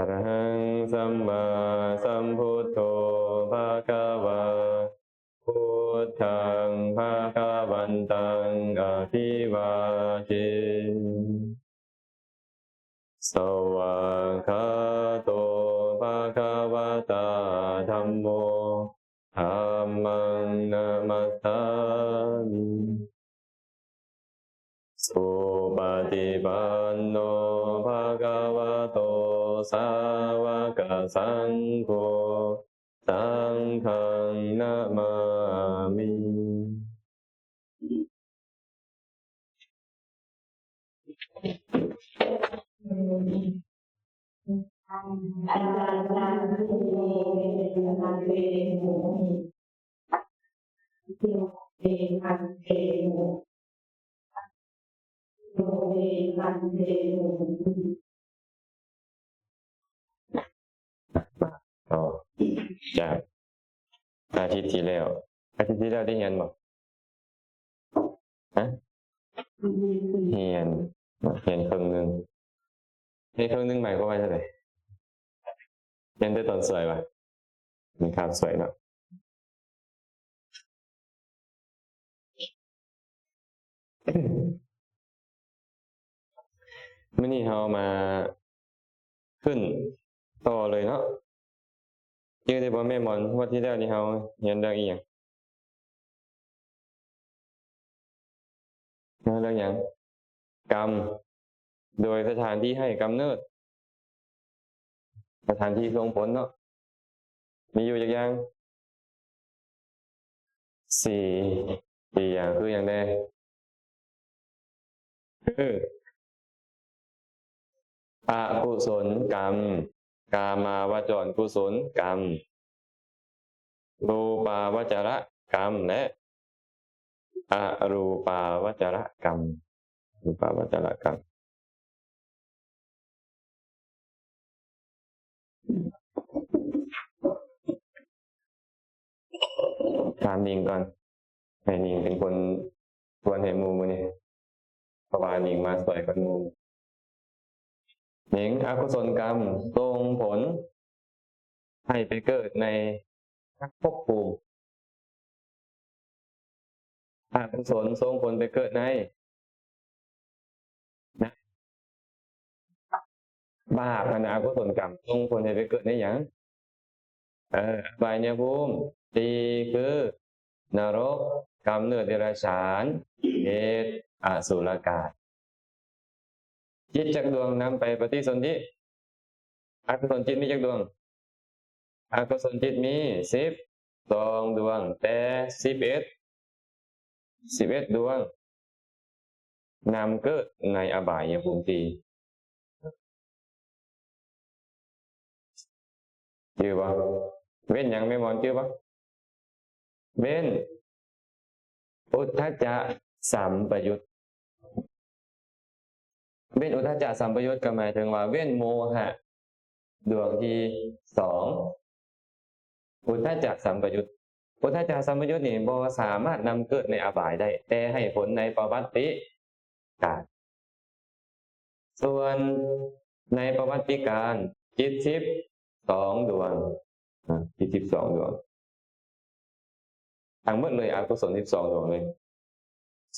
ອະລະຫັງ ສຳມາສຳພຸດໂທ ພະຄະວາ ພຸດທັງ ພະຄະວັນຕັງ ອະພິວາເທ ສະວາກຂາໂຕ ພະຄະວະຕາ ທຳໂມ ທຳມັງ ນະມັດສາມິ ສຸປະຕິປັນໂນ ພະຄະວະໂຕ ສາວະກະສັງໂຄ ສັງຄັງ ນະມາມິ. ຕໍ່ຈາກອາທິດທີ່ແລ້ວ ອາທິດທີ່ແລ້ວໄດ້ຮຽນບໍ່? ຮະ? ຮຽນ ຮຽນເຄິ່ງໜຶ່ງ. ຮຽນເຄິ່ງໜຶ່ງໝາຍຄວາມວ່າຈັ່ງໃດ? ຮຽນແຕ່ຕອນສວຍວະ? ມີຄາບສວຍເນາະ. ມື້ນີ້ເຮົາມາຂຶ້ນຕໍ່ເລີຍເນາະ. ຈື່ໄດ້ບໍ່ແມ່ໝອນ? ງວດທີ່ແລ້ວນີ້ເຮົາຮຽນເລື່ອງອີ່ຫຍັງ? ເລື່ອງຫຍັງ? ກຳ ໂດຍສະຖານທີ່ໃຫ້ກຳເນີດ ສະຖານທີ່ສົ່ງຜົນເນາະ ມີຢູ່ຈັກຢ່າງ? ສີ່ ສີ່ຢ່າງ ຄືຫຍັງແດ່? ຄື ອະກຸສົນກຳ, ກາມາວະຈອນກຸສົນກຳ, ຮູປາວະຈະລະກຳ ແລະ ອະຮູປາວະຈະລະກຳ, ອະຮູປາວະຈະລະກຳ. ຖາມນິງກ່ອນ ໃຫ້ນິງເປັນຄົນ ຊວນໃຫ້ໝູ່ມື້ນີ້ ເພາະວ່ານິງມາສວຍກ່ອນໝູ່. ນິງ, ອະກຸສົນກຳສົ່ງຜົນໃຫ້ໄປເກີດໃນພບພູມ. ອະກຸສົນສົ່ງຜົນໄປເກີດໃນ ນະ ບາບຫັ້ນນະ. ອະກຸສົນກຳສົ່ງຜົນໃຫ້ໄປເກີດໃນຫຍັງ? ເອີ ອະບາຍຍະພູມສີ່ ຄື ນະລົກ, ກຳເນີດເດຍລະສານ, ເປດ, ອະສຸລະກາຍ. ຈິດຈັກດວງນຳໄປປະຕິສົນທິ? ອະກຸສົນຈິດມີຈັກດວງ? ອະກຸສົນຈິດມີສິບສອງດວງ, ແຕ່ສິບເອັດ ສິບເອັດດວງ ນຳເກີດໃນອະບາຍຍະພູມສີ່. ຈື່ບໍ່? ເວັ້ນຫຍັງແມ່ໝອນ ຈື່ບໍ່? ເວັ້ນອຸດທະຈະສຳປະຍຸດ. ເວັ້ນອຸດທະຈະສຳປະຍຸດ ກໍໝາຍເຖິງວ່າເວັ້ນໂມຫະດວງທີສອງ. ອຸດທະຈະສຳປະຍຸດ, ອຸດທະຈະສຳປະຍຸດນີ້ບໍ່ສາມາດນຳເກີດໃນອະບາຍໄດ້ ແຕ່ໃຫ້ຜົນໃນປະວັດຕິການ. ສ່ວນໃນປະວັດຕິການ ຈິດສິບສອງດວງ, ອາ ຈິດສິບສອງດວງ ທັງໝົດເລີຍ ອະກຸສົນສິບສອງດວງເລີຍ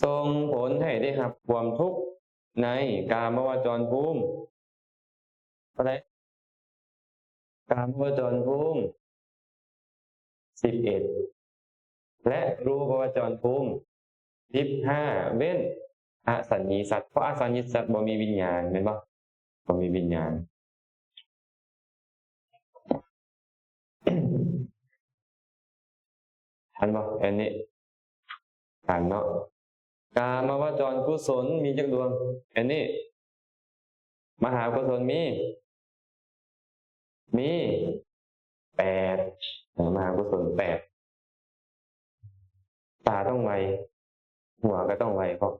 ສົ່ງຜົນໃຫ້ໄດ້ຮັບຄວາມທຸກໃນກາມະວະຈອນພູມ ເທົ່າໃດ? ກາມະວະຈອນພູມສິບເອັດ ແລະ ຮູປະວະຈອນພູມສິບຫ້າ ເວັ້ນອະສັນຍິດສັດ ເພາະອະສັນຍິດສັດບໍ່ມີວິນຍານ ແມ່ນບໍ່? ບໍ່ມີວິນຍານ. ທັນບໍ່? ອັນນີ້ທັນເນາະ. ກາມະວະຈອນກຸສົນມີຈັກດວງ? ອັນນີ້ ມະຫາກຸສົນມີ ມີແປດ ເອີ ມະຫາກຸສົນແປດ. ຕາຕ້ອງໄວ ຫົວກໍຕ້ອງໄວ ເພາະ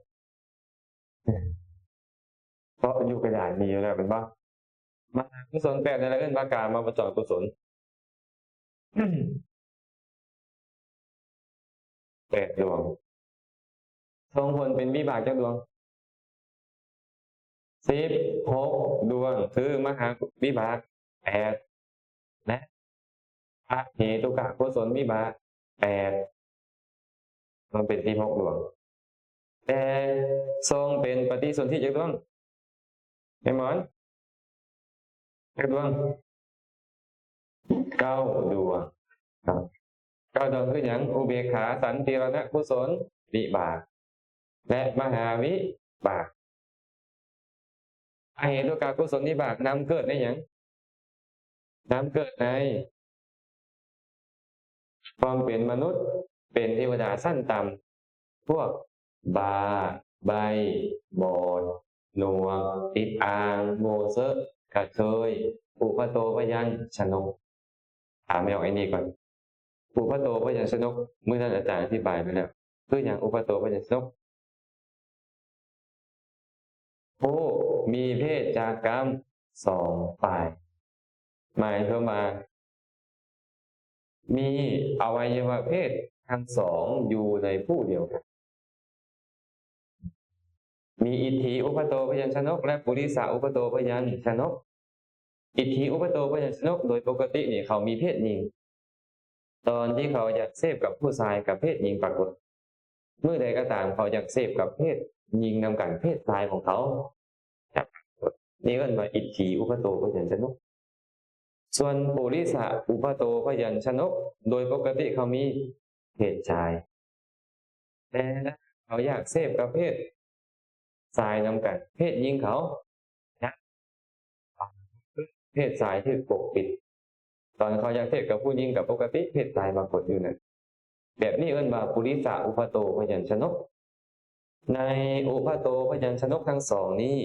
ເພາະຢູ່ກະດານມີຢູ່ແລ້ວແມ່ນບໍ່? ມະຫາກຸສົນແປດນັ້ນລະເອີ້ນວ່າກາມະວະຈອນກຸສົນ ແປດດວງ. ສົ່ງຜົນເປັນວິບາກຈັກດວງ? ສິບຫົກດວງ ຄືມະຫາວິບາກ ແປດ ແລະ ອະເຫຕຸກະກຸສົນວິບາກ ແປດ ລວມເປັນສິບຫົກດວງ. ແຕ່ສົ່ງເປັນປະຕິສົນທິຈັກດວງ? ແມ່ນບໍ່? ຈັກດວງ? ເກົ້າດວງ. ເກົ້າດວງຄືຫຍັງ? ອຸເບກຂາ, ສັນຕິ, ມະລະນະກຸສົນວິບາກ ແລະ ມະຫາວິບາກ. ອະເຫຕຸກະກຸສົນວິບາກນຳເກີດໃນຫຍັງ? ນຳເກີດໃນຄວາມເປັນມະນຸດ, ເປັນເທວະດາຊັ້ນຕ່ຳ, ພວກບ້າ, ໃບ້, ບອດ, ໜວກ, ຕິດອ່າງ, ໂງ່ເຊາະ, ກະເທີຍ, ອຸປະໂຕພະຍັນຊະນົກ. ຖາມໃຫ້ອອກໄອ້ນີ້ກ່ອນ. ອຸປະໂຕພະຍັນຊະນົກ ມື້ນັ້ນອາຈານອະທິບາຍໄປແລ້ວ. ຄືຫຍັງອຸປະໂຕພະຍັນຊະນົກ? ຜູ້ມີເພດຈາກກຳສອງຝ່າຍ. ໝາຍຄວາມວ່າ ມີອະໄວຍະວະເພດທັງສອງຢູ່ໃນຜູ້ດຽວກັນ. ມີອິດຖີອຸປະໂຕພະຍັນຊະນົກ ແລະ ປຸລິສະອຸປະໂຕພະຍັນຊະນົກ. ອິດຖີອຸປະໂຕພະຍັນຊະນົກ ໂດຍປົກກະຕິນີ້ເຂົາມີເພດຍິງ. ຕອນທີ່ເຂົາຢາກເສບກັບຜູ້ຊາຍ ກັບເພດຍິງປາກົດ. ມື້ໃດກໍຕາມເຂົາຢາກເສບກັບເພດຍິງນຳກັນ ເພດຊາຍຂອງເຂົາຈະປາກົດ. ນີ້ເອີ້ນວ່າອິດຖີອຸປະໂຕພະຍັນຊະນົກ. ສ່ວນປຸລິສະອຸປະໂຕພະຍັນຊະນົກ ໂດຍປົກກະຕິເຂົາມີເພດຊາຍ. ແຕ່ເຂົາຢາກເສບກັບເພດຊາຍນຳກັນ ເພດຍິງເຂົາຈະ ເພດຊາຍຖືກປົກປິດ. ຕອນເຂົາຢາກເພດກັບຜູ້ຍິງກໍປົກກະຕິເພດຊາຍປາກົດຢູ່ນັ້ນ. ແບບນີ້ເອີ້ນວ່າປຸລິສະອຸປະໂຕພະຍັນຊະນົກ. ໃນອຸປະໂຕພະຍັນຊະນົກທັງສອງນີ້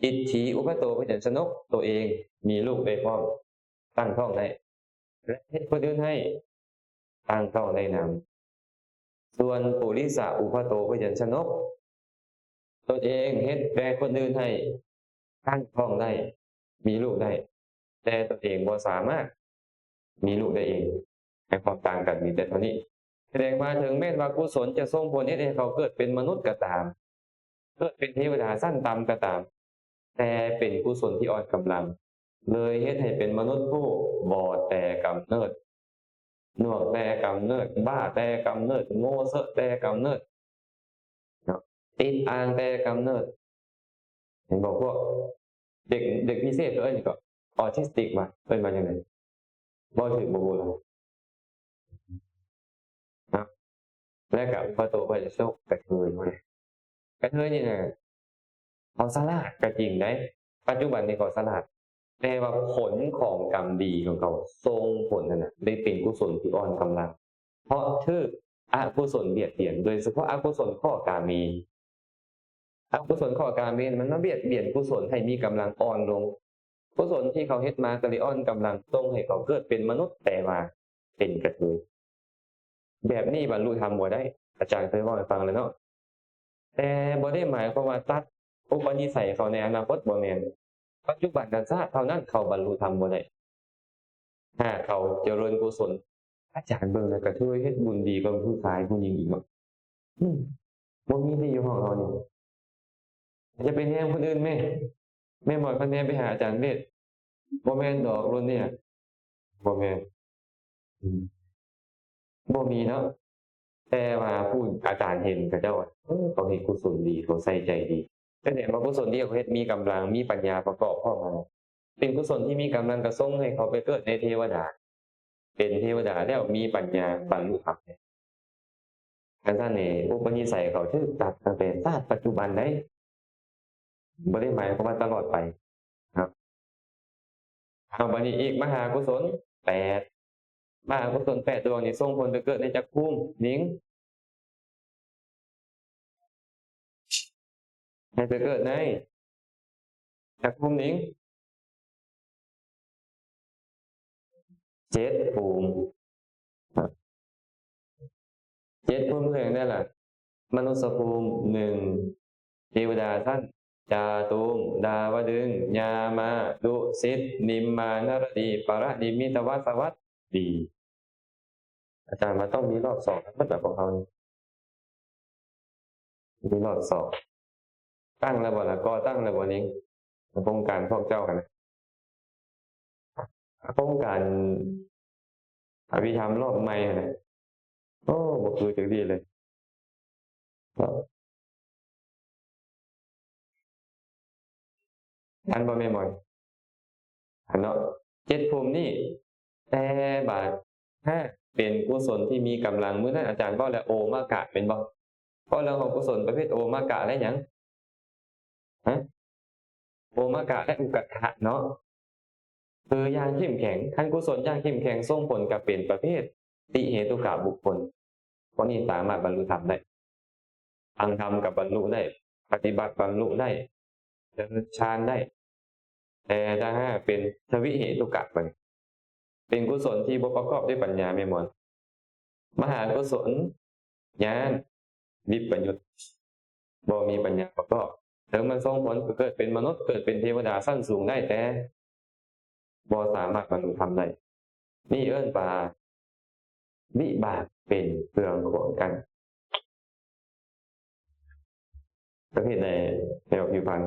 ອິດຖີອຸປະໂຕພະຍັນຊະນົກໂຕເອງມີລູກໄດ້ພ້ອມ ຕັ້ງທ້ອງໄດ້ ແລະ ເຮັດຄົນອື່ນໃຫ້ຕັ້ງທ້ອງໄດ້ນຳ. ສ່ວນປຸລິສະອຸປະໂຕພະຍັນຊະນົກ ຕົນເອງເຮັດແຕ່ຄົນອື່ນໃຫ້ຕັ້ງທ້ອງໄດ້ ມີລູກໄດ້ ແຕ່ຕົນເອງບໍ່ສາມາດມີລູກໄດ້ເອງ. ໃຫ້ຄວາມຕ່າງກັນມີແຕ່ເທົ່ານີ້. ສະແດງວ່າເຖິງແມ່ນວ່າກຸສົນຈະສົ່ງຜົນເຮັດໃຫ້ເຂົາເກີດເປັນມະນຸດກໍຕາມ, ເກີດເປັນເທວະດາຊັ້ນຕ່ຳກໍຕາມ, ແຕ່ເປັນກຸສົນທີ່ອ່ອນກຳລັງ ເລີຍເຮັດໃຫ້ເປັນມະນຸດຜູ້ບອດແຕ່ກຳເນີດ, ໜວກແຕ່ກຳເນີດ, ບ້າແຕ່ກຳເນີດ, ໂງ່ເຊາະແຕ່ກຳເນີດເນາະ, ຕິດອ່າງແຕ່ກຳເນີດ. ເຫັນບໍ່ ພວກເດັກ ເດັກພິເສດ ເອີ້ນຫຍັງເກາະ? ອອທິສຕິກ ຫວາ? ເອີ້ນວ່າຈັ່ງໃດ? ເວົ້າຖືກບໍ່? ບໍ່ຮູ້ລະເນາະ. ແລ້ວກະອຸປະໂຕພະຍັນຊະນົກ ກະເທີຍ ກະເທີຍນີ້ນະ ເຂົາສະຫຼາດກະຈິງໃດ໋, ປັດຈຸບັນນີ້ເຂົາສະຫຼາດ, ແຕ່ວ່າຜົນຂອງກຳດີຂອງເຂົາສົ່ງຜົນນັ້ນນະ ໄດ້ເປັນກຸສົນທີ່ອ່ອນກຳລັງ ເພາະຖືກອະກຸສົນບຽດບຽນ, ໂດຍສະເພາະອະກຸສົນຂໍ້ກາເມ. ອະກຸສົນຂໍ້ກາເມມັນມາບຽດບຽນກຸສົນໃຫ້ມີກຳລັງອ່ອນລົງ. ກຸສົນທີ່ເຂົາເຮັດມາກໍເລີຍອ່ອນກຳລັງ, ສົ່ງໃຫ້ເຂົາເກີດເປັນມະນຸດ, ແຕ່ວ່າເປັນກະເທີຍ. ແບບນີ້ບັນລຸທຳບໍ່ໄດ້. ອາຈານເຄີຍເວົ້າໃຫ້ຟັງແລ້ວເນາະ. ແຕ່ບໍ່ໄດ້ໝາຍຄວາມວ່າຕັດອຸປະນິໄສເຂົາໃນອະນາຄົດ, ບໍ່ແມ່ນ. ປັດຈຸບັນນະຊາດເທົ່ານັ້ນເຂົາບັນລຸທຳບໍ່ໄດ້. ຫາກເຂົາຈະເລີນກຸສົນ. ອາຈານເບິ່ງແລ້ວກະຖືວ່າເຮັດບຸນດີກວ່າຜູ້ຊາຍຜູ້ຍິງອີກເນາະ. ອືມ ບໍ່ມີຕິຢູ່ຫ້ອງເຮົານີ້. ຢ່າໄປແນມຄົນອື່ນແມ້. ແມ່ໝອຍເພິ່ນແນມໄປຫາອາຈານເວດ. ບໍ່ແມ່ນດອກ ລຸ້ນນີ້ນະ. ບໍ່ແມ່ນ. ອືມ ບໍ່ມີເນາະ. ແຕ່ວ່າຜູ້ອາຈານເຫັນເຂົາເຈົ້າ ເອີ ເຂົາເຮັດກຸສົນດີ, ເຂົາໃສ່ໃຈດີ. ສະແດງວ່າກຸສົນທີ່ເຂົາເຮັດມີກຳລັງ, ມີປັນຍາປະກອບພ້ອມມາ. ເປັນກຸສົນທີ່ມີກຳລັງກະສົ່ງໃຫ້ເຂົາໄປເກີດໃນເທວະດາ, ເປັນເທວະດາແລ້ວມີປັນຍາບັນລຸທຳ. ຄັນຊັ້ນນີ້ ອຸປະນິໄສເຂົາຖືກຕັດຕັ້ງແຕ່ຊາດປັດຈຸບັນໃດ໋, ບໍ່ໄດ້ໝາຍຄວາມວ່າຕະຫຼອດໄປເນາະ. ເອົາ ບາດນີ້ອີກ ມະຫາກຸສົນແປດ, ມະຫາກຸສົນແປດດວງນີ້ສົ່ງຜົນໄປເກີດໃນຈັກພູມ ນິງ? ໃຫ້ໄປເກີດໃນຈັກພູມ ນິງ? ເຈັດພູມ. ເຈັດພູມຄືຫຍັງແດ່ລະ? ມະນຸດສະພູມ ໜຶ່ງ, ເທວະດາຊັ້ນຈາຕຸມ, ດາວະດຶງ, ຍາມາ, ດຸສິດ, ນິມມາ, ນະລະດີ, ປະລະນິມມິດຕະ, ວາສະວັດດີ. ອາຈານວ່າຕ້ອງມີລອບສອງທັງໝົດລະພວກເຮົານີ້. ມີລອບສອງ. ຕັ້ງແລ້ວບໍ່ລະ? ກໍ່ຕັ້ງແລ້ວບໍ່ນີ້? ໂຄງການພວກເຈົ້າຫັ້ນນະ. ໂຄງການອະພິທຳລອບໃໝ່ຫັ້ນນະ ໂອ້ ບໍ່ຄືຈັກດີ້ເລີຍເນາະ. ທັນບໍ່ແມ່ໝອຍ? ທັນເນາະ ເຈັດພູມນີ້. ແຕ່ບາດ ຫ້າ ເປັນກຸສົນທີ່ມີກຳລັງ. ມື້ນັ້ນອາຈານເວົ້າແລ້ວ ໂອມະກະ ແມ່ນບໍ່? ເວົ້າເລື່ອງຂອງກຸສົນປະເພດໂອມະກະ ແລະ ຫຍັງ? ຮະ? ໂອມະກະ ແລະ ອຸກະທະເນາະ ຄືຢ່າງເຂັ້ມແຂງ. ຄັນກຸສົນຢ່າງເຂັ້ມແຂງ ສົ່ງຜົນກະເປັນປະເພດຕິເຫຕຸກະບຸກຄົນ. ພວກນີ້ສາມາດບັນລຸທຳໄດ້, ຟັງທຳກໍບັນລຸໄດ້, ປະຕິບັດບັນລຸໄດ້, ເລີນຊານໄດ້. ແຕ່ຖ້າຫາກເປັນທະວິເຫຕຸກະ ບັດນີ້ ເປັນກຸສົນທີ່ບໍ່ປະກອບດ້ວຍປັນຍາ ແມ່ນບໍ່? ມະຫາກຸສົນ ຍານ ວິປະຍຸດ ບໍ່ມີປັນຍາປະກອບ. ເຖິງມັນສົ່ງຜົນເກີດເປັນມະນຸດ, ເກີດເປັນເທວະດາຊັ້ນສູງໄດ້, ແຕ່ບໍ່ສາມາດບັນລຸທຳໄດ້. ນີ້ເອີ້ນວ່າ ວິບາກເປັນເຄື່ອງຂວາງກັ້ນ. ປະເພດໃດແນວຜິວພັນ?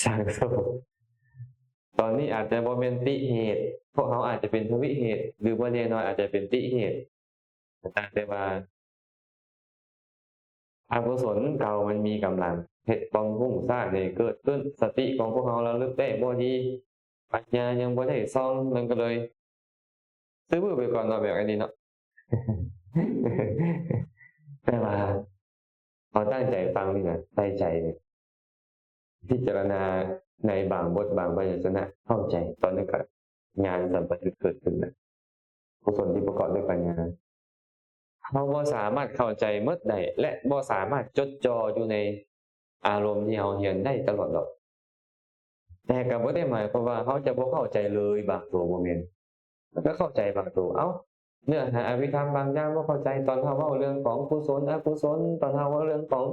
ສ້າງໂຊກ. ຕອນນີ້ອາດຈະບໍ່ແມ່ນຕິເຫດ, ພວກເຮົາອາດຈະເປັນທະວິເຫດ ຫຼື ບໍ່ແນ່ນອນອາດຈະເປັນຕິເຫດ. ຕ່າງແຕ່ວ່າອະກຸສົນເກົ່າມັນມີກຳລັງ ເຮັດຄວາມຫຸ້ງຊ້າໃຫ້ເກີດຂຶ້ນ, ສະຕິຂອງພວກເຮົາລະລຶກໄດ້ບໍ່ດີ, ປັນຍາຍັງບໍ່ໄດ້ສ່ອງ, ມັນກໍເລີຍຊື່ວື້ໄປກ່ອນເນາະ ແບບອັນນີ້ເນາະ. ແຕ່ວ່າເຮົາຕັ້ງໃຈຟັງນີ້ນະ, ໃສ່ໃຈ ພິຈາລະນາໃນບາງບົດບາງໄວຍາສະນະ ເຂົ້າໃຈ, ຕອນນັ້ນກໍຍານສຳປະຍຸດເກີດຂຶ້ນນະ, ກຸສົນທີ່ປະກອບດ້ວຍປັນຍາ. ເຮົາບໍ່ສາມາດເຂົ້າໃຈໝົດໄດ້ ແລະ ບໍ່ສາມາດຈົດຈ່ອຢູ່ໃນອາລົມທີ່ເຮົາຮຽນໄດ້ຕະຫຼອດດອກ. ແຕ່ກໍບໍ່ໄດ້ໝາຍຄວາມວ່າເຮົາຈະບໍ່ເຂົ້າໃຈເລີຍ, ບາງຕົວບໍ່ແມ່ນ. ມັນກໍເຂົ້າໃຈບາງໂຕ. ເອົ້າ ເນື້ອຫາອະພິທຳບາງຢ່າງບໍ່ເຂົ້າໃຈ, ຕອນເຮົາເວົ້າເລື່ອງຂອງກຸສົນ ອະກຸສົນ, ຕອນເຮົາເວົ້າເລື່ອງຂອງ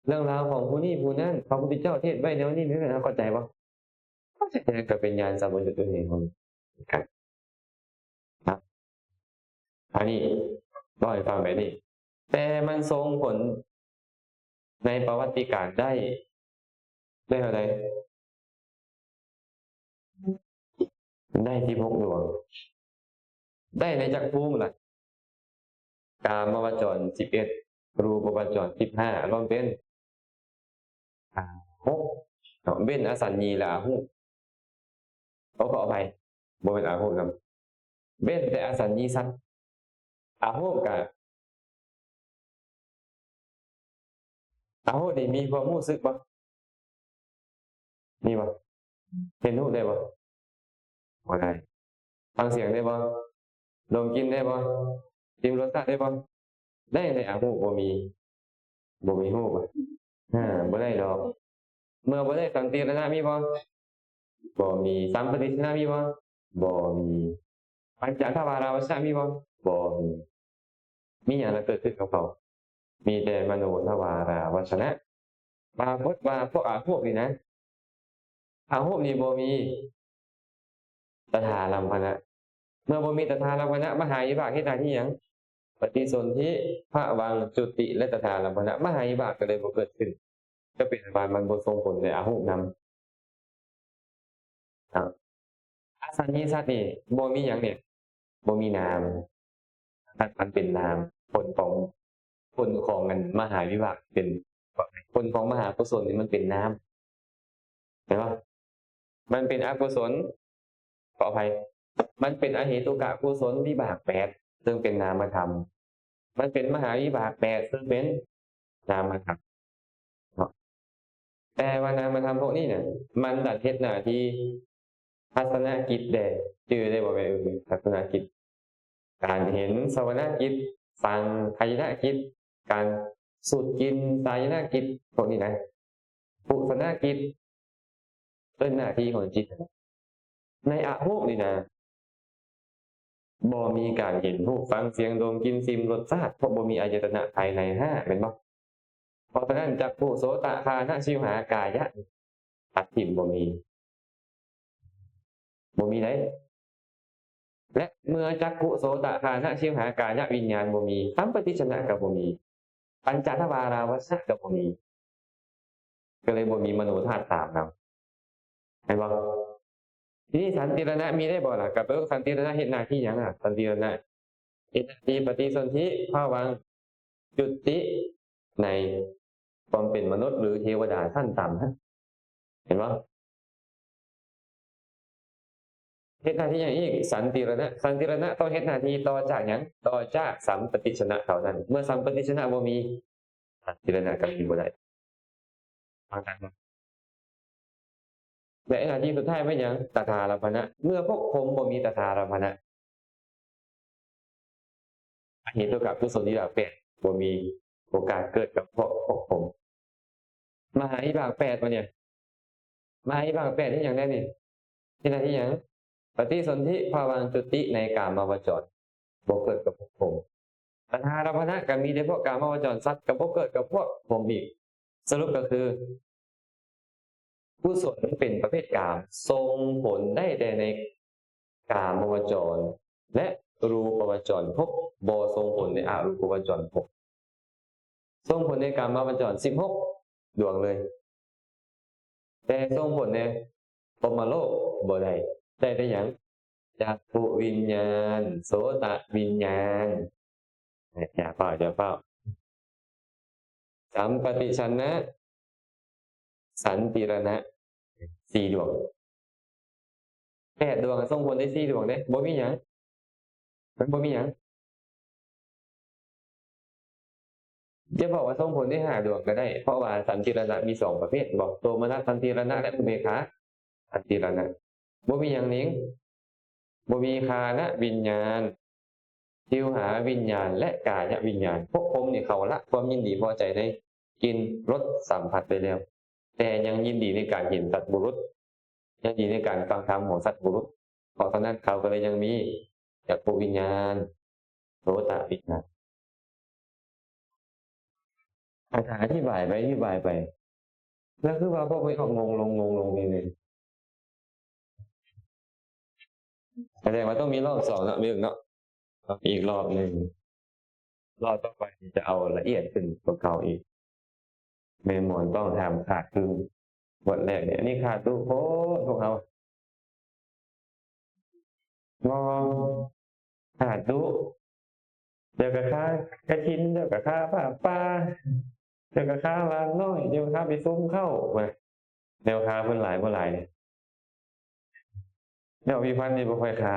ເລື່ອງລາວຂອງຜູ້ນີ້ຜູ້ນັ້ນ, ພະພຸດທະເຈົ້າເທດໄວ້ແນວນີ້ແນວນັ້ນ, ເຮົາເຂົ້າໃຈບໍ່? ເຂົ້າໃຈ, ແຕ່ກໍເປັນຍານສຳປະຍຸດຢູ່ໃນເຮົາ. ອັນນີ້ເວົ້າໃຫ້ຟັງແບບນີ້, ແຕ່ມັນສົ່ງຜົນໃນປະຫວັດຕິການໄດ້ ໄດ້ເທົ່າໃດ? ໄດ້ສິບຫົກດວງ. ໄດ້ໃນຈັກພູມລະ? ກາມະວະຈອນສິບເອັດ, ຮູປະວະຈອນສິບຫ້າ, ລວມເປັນ ອາ ຫົກເນາະ, ເວັ້ນອະສັນຍີ ແລະ ອາຮູບ. ໂອ ຂໍອະໄພ, ບໍ່ແມ່ນອາຮູບນຳ, ເວັ້ນແຕ່ອະສັນຍີສັດ. ອາຮູບກະ ອາຮູບນີ້ມີຄວາມຮູ້ສຶກບໍ່? ມີບໍ່? ເຫັນຮູບໄດ້ບໍ່? ບໍ່ໄດ້. ຟັງສຽງໄດ້ບໍ່? ດົມກິ່ນໄດ້ບໍ່? ຊິມລົດຊາດໄດ້ບໍ່? ໄດ້ແຕ່ອາຮູບບໍ່ມີ, ບໍ່ມີຮູບ ອາ ບໍ່ໄດ້ດອກ. ເມື່ອບໍ່ໄດ້ສັນຕິຣະນະມີບໍ່? ບໍ່ມີ. ສຳປະຕິດສະນະມີບໍ່? ບໍ່ມີ. ປັນຈະທະວາລາວັດຊະນະມີບໍ່? ບໍ່ມີ. ມີຫຍັງລະເກີດຂຶ້ນກັບເຂົາ? ມີແຕ່ມະໂນທະວາລາວັດຊະນະ. ປາກົດວ່າພວກອາຮູບນີ້ນະ, ອາຮູບນີ້ບໍ່ມີຕະຖາລຳພະນະ. ເມື່ອບໍ່ມີຕະຖາລຳພະນະ, ມະຫາວິບາກເຮັດໜ້າທີ່ຫຍັງ? ປະຕິສົນທິ, ພະວັງ, ຈຸຕິ ແລະ ຕະຖາລຳພະນະ. ມະຫາວິບາກກໍເລີຍບໍ່ເກີດຂຶ້ນ. ກໍເປັນວ່າມັນບໍ່ສົ່ງຜົນໃນອາຮູບນຳ. ອາ ອະສັນຍີສັດນີ້ບໍ່ມີຫຍັງນີ້, ບໍ່ມີນາມ. ມັນເປັນນາມ, ຜົນຂອງ ຜົນຂອງອັນມະຫາວິບາກເປັນ ຜົນຂອງມະຫາກຸສົນນີ້ມັນເປັນນາມ. ເຫັນບໍ່? ມັນເປັນອະກຸສົນ, ຂໍອະໄພ, ມັນເປັນອະເຫຕຸກະກຸສົນວິບາກແປດ ເຊິ່ງເປັນນາມະທຳ. ມັນເປັນມະຫາວິບາກແປດ ເຊິ່ງເປັນນາມະທຳເນາະ. ແຕ່ວ່ານາມະທຳພວກນີ້ນະ ມັນດັດເຮັດໜ້າທີ່ທັດສະນະກິດແດ່. ຈື່ໄດ້ບໍ່ແມ່ເອີຍ? ທັດສະນະກິດ, ການເຫັນ, ສະວະນະກິດ, ສັງຄາຍະນະກິດ, ການສູດກິ່ນ, ສາຍະນະກິດ, ພວກນີ້ນະ. ໂພຊະນະກິດ ເອີ້ນໜ້າທີ່ຂອງຈິດ. ໃນອະຮູບນີ້ນະ ບໍ່ມີການເຫັນ, ຮູບ, ຟັງ, ສຽງ, ດົມ, ກິ່ນ, ຊິມ, ລົດຊາດ, ເພາະບໍ່ມີອາຍະຕະນະພາຍໃນຫ້າ ແມ່ນບໍ່? ເພາະສະນັ້ນ ຈັກຂຸ, ໂສຕະ, ຄານະ, ຊິວຫາ, ກາຍະ ຕັດຖິ້ມ, ບໍ່ມີ. ບໍ່ມີໃດ. ແລະ ເມື່ອຈັກຂຸ, ໂສຕະ, ຄານະ, ຊິວຫາ, ກາຍະວິນຍານບໍ່ມີ, ສຳປະຕິດສະນະກໍບໍ່ມີ, ປັນຈະທະວາລາວັດຊະກໍບໍ່ມີ, ກໍເລີຍບໍ່ມີມະໂນທາດສາມນຳ. ເ ຫັນບໍ່? ທີນີ້ສັນຕິລະນະມີໄດ້ບໍ່ລະ? ກັບໄປເບິ່ງສັນຕິລະນະເຮັດໜ້າທີ່ຫຍັງລະ? ສັນຕິລະນະເຮັດໜ້າທີ່ປະຕິສົນທິພະວັງ ຈຸຕິໃນຄວາມເປັນມະນຸດ ຫຼື ເທວະດາຊັ້ນຕ່ຳນະ ເຫັນບໍ່? ເຮັດໜ້າທີ່ຫຍັງອີກ? ສັນຕິລະນະ ສັນຕິລະນະຕ້ອງເຮັດໜ້າທີ່ຕໍ່ຈາກຫຍັງ? ຕໍ່ຈາກສຳປະຕິດສະນະເທົ່ານັ້ນ. ເມື່ອສຳປະຕິດສະນະບໍ່ມີ ສັນຕິລະນະກໍມີບໍ່ໄດ້. ຟັງທັນບໍ່? ແລະ ໜ້າທີ່ສຸດທ້າຍແມ່ນຫຍັງ? ຕະຖາລຳພະນະ. ເມື່ອພົບພົມບໍ່ມີຕະຖາລຳພະນະ ອະເຫຕຸກະກຸສົນວິບາກແປດ ບໍ່ມີໂອກາດເກີດກັບພວກ ພວກຜົມ. ມະຫາວິບາກແປດບໍ່ນີ້? ມະຫາວິບາກແປດເຮັດຫຍັງແດ່ນີ້? ເຮັດໜ້າທີ່ຫຍັງ? ປະຕິສົນທິພະວັງ ຈຸຕິໃນກາມະວະຈອນ ບໍ່ເກີດກັບພວກຜົມ. ຕະຖາລຳພະນະກໍມີແຕ່ພວກກາມະວະຈອນສັດ ກໍບໍ່ເກີດກັບພວກຜົມອີກ. ສະຫຼຸບກໍຄື ກຸສົນເປັນປະເພດກາມ ສົ່ງຜົນໄດ້ແຕ່ໃນກາມະວະຈອນ ແລະ ຮູປະວະຈອນພົບ ບໍ່ສົ່ງຜົນໃນອະຮູປະວະຈອນພົບ. ສົ່ງຜົນໃນກາມະວະຈອນສິບຫົກດວງເລີຍ ແຕ່ສົ່ງຜົນໃນ ພົມມະໂລກບໍ່ໄດ້. ໄດ້ແຕ່ຫຍັງ? ຈັກຂຸວິນຍານ, ໂສຕະວິນຍານ. ຢ່າຟ້າວ, ຢ່າຟ້າວ. ສຳປະຕິສັນນະ, ສັນຕິລະນະ, ສີ່ດວງ. ແປດດວງສົ່ງຜົນໄດ້ສີ່ດວງເດ້, ບໍ່ມີຫຍັງ. ມັນບໍ່ມີຫຍັງ. ຈະບອກວ່າສົ່ງຜົນໄດ້ຫ້າດວງກໍໄດ້, ເພາະວ່າສັນຕິລະນະມີສອງປະເພດ, ບອກໂສມະນັດສັນຕິລະນະ ແລະ ອຸເບກຂາສັນຕິລະນະ. ບໍ່ມີຫຍັງເໜິງ, ບໍ່ມີຄານະວິນຍານ, ຊິວຫາວິນຍານ ແລະ ກາຍະວິນຍານ. ພວກພົມນີ້ເຂົາລະຄວາມຍິນດີພໍໃຈໃນກິ່ນລົດສຳຜັດໄປແລ້ວ, ແຕ່ຍັງຍິນດີໃນການເຫັນສັດບຸລຸດ, ຍັງດີໃນການຟັງທຳຂອງສັດບຸລຸດ. ເພາະສະນັ້ນເຂົາກໍເລີຍຍັງມີຈັກຂຸວິນຍານ, ໂສຕະວິນຍານ. ອາຈານອະທິບາຍໄປ ອະທິບາຍໄປ ແລ້ວຄືວ່າພວກເຮົາກໍງົງລົງ ງົງລົງເອງເລີຍ. ສະແດງວ່າຕ້ອງມີລອບສອງເນາະ ມີອີກເນາະ. ອີກລອບໜຶ່ງ, ລອບຕໍ່ໄປຈະເອົາລະອຽດຂຶ້ນກວ່າເກົ່າອີກ. ແມ່ໝວນຕ້ອງຫ້າມຂາດຄືບົດແລກນີ້, ອັນນີ້ຂາດດຸໂພດພວກເຮົາ. ງໍ ຂາດດຸ, ດຽວກໍຄາກະຖິນ, ດຽວກໍຄາຜ້າປ່າ, ດຽວກໍຄາຫຼານນ້ອຍ, ດຽວກໍຄາໄປຊຸມເຂົ້າ. ແນວຄາເພິ່ນຫຼາຍບໍ່ຫຼາຍນີ້. ແນວພິພັນນີ້ບໍ່ຄ່ອຍຄາ.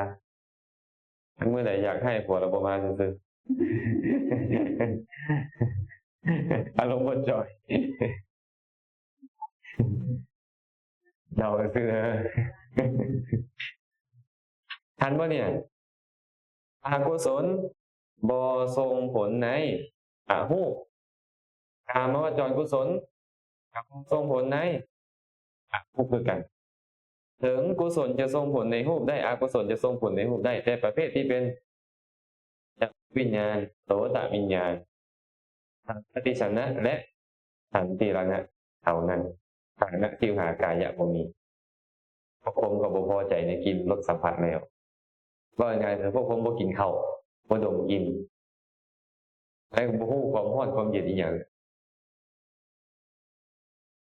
ຄັນມື້ໃດຢາກໃຫ້ຜົວລະບໍ່ມາຊື່ໆ. ອາລົມບໍ່ຈ່ອຍ. ເດົາຊື່. ທັນບໍ່ນີ້? ອະກຸສົນບໍ່ສົ່ງຜົນໃນອະຮູບ. ກາມະວະຈອນກຸສົນກໍບໍ່ສົ່ງຜົນໃນອະຮູບຄືກັນ. ເຖິງກຸສົນຈະສົ່ງຜົນໃນຮູບໄດ້, ອະກຸສົນຈະສົ່ງຜົນໃນຮູບໄດ້, ແຕ່ປະເພດທີ່ເປັນ ຈັກຂຸວິນຍານ, ໂສຕະວິນຍານ, ສັມປະຕິສັນນະ ແລະ ສັນຕິລະນະເທົ່ານັ້ນ. ຄານະ ຊິວຫາ ກາຍະ ບໍ່ມີ. ພວກຜົມກໍບໍ່ພໍໃຈໃນກິ່ນລົດສຳຜັດແລ້ວ. ເວົ້າງ່າຍໆ ພວກຜົມບໍ່ກິນເຂົ້າ, ບໍ່ດົມກິ່ນ, ແລະ ບໍ່ຮູ້ຄວາມຮ້ອນຄວາມເຢັນອີ່ຫຍັງ.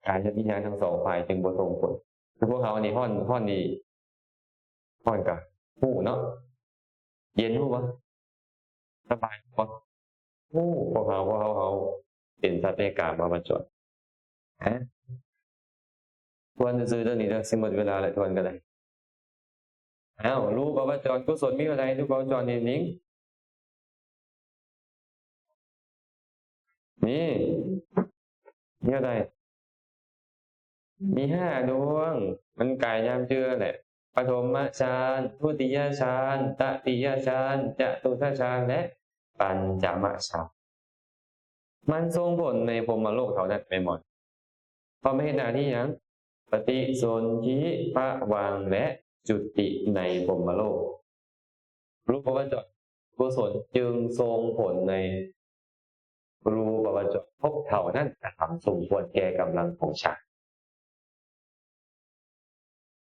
ກາຍະວິນຍານທັງສອງຝ່າຍຈຶ່ງບໍ່ສົ່ງຜົນ. ຄືພວກເຮົານີ້ຮ້ອນ, ຮ້ອນນີ້, ຮ້ອນກະຮູ້ເນາະ, ເຢັນຮູ້ບໍ່? ສະບາຍຮູ້ບໍ່? ຮູ້. ພວກເຮົາ, ພວກເຮົາ, ເຮົາເປັນສັດໃນກາມະວະຈອນ. ຮະ? ທວນຊື່ໆເດີນີ້ເດີ, ຊິໝົດເວລາແລ້ວ, ທວນກໍໄດ້. ອ້າວ, ຮູບປະວະຈອນກຸສົນມີເທົ່າໃດ? ຮູບປະວະຈອນນີ້ໜິງ ມີ ມີເທົ່າໃດ? ມີຫ້າດວງ. ມັນກາຍຍາມຈື່ແຫຼະ. ປະຖົມມະຊານ, ທຸຕິຍະຊານ, ຕະຕິຍະຊານ, ຈະຕຸດຖະຊານ ແລະ ປັນຈະມະຊານ. ມັນສົ່ງຜົນໃນພົມມະໂລກເທົ່ານັ້ນແມ່ນບໍ່? ເພາະມັນເຮັດໜ້າທີ່ຫຍັງ? ປະຕິສົນທິພະວັງ ແລະ ຈຸຕິໃນພົມມະໂລກ. ຮູບປະວະຈອນກຸສົນຈຶ່ງສົ່ງຜົນໃນຮູບປະວະຈອນພົບເທົ່ານັ້ນຕາມສົມຄວນແກ່ກຳລັງຂອງຊານ.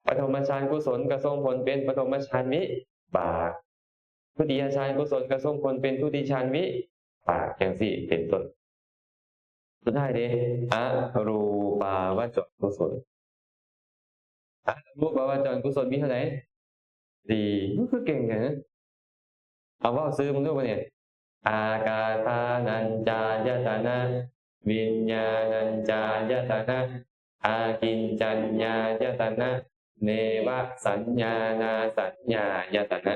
ປະຖົມມະຊານກຸສົນກໍສົ່ງຜົນເປັນປະຖົມມະຊານວິບາກ, ທຸຕິຍະຊານກຸສົນກໍສົ່ງຜົນເປັນທຸຕິຍະຊານວິບາກ ຈັ່ງຊີ້ເປັນຕົ້ນ. ສຸດທ້າຍເດ ອະຮູປາວະຈອນກຸສົນ. ອະ ຮູບປະວະຈອນກຸສົນມີເທົ່າໃດ? ສີ່. ມັນຄືເກັ່ງແທ້ນະ? ເອົາເວົ້າຊື່ເບິ່ງດູບາດນີ້ ອາກາສານັນຈາຍະຕະນະ ວິນຍານັນຈາຍະຕະນະ ອາກິນຈັນຍາຍະຕະນະ ເນວະສັນຍານາສັນຍາຍະຕະນະ.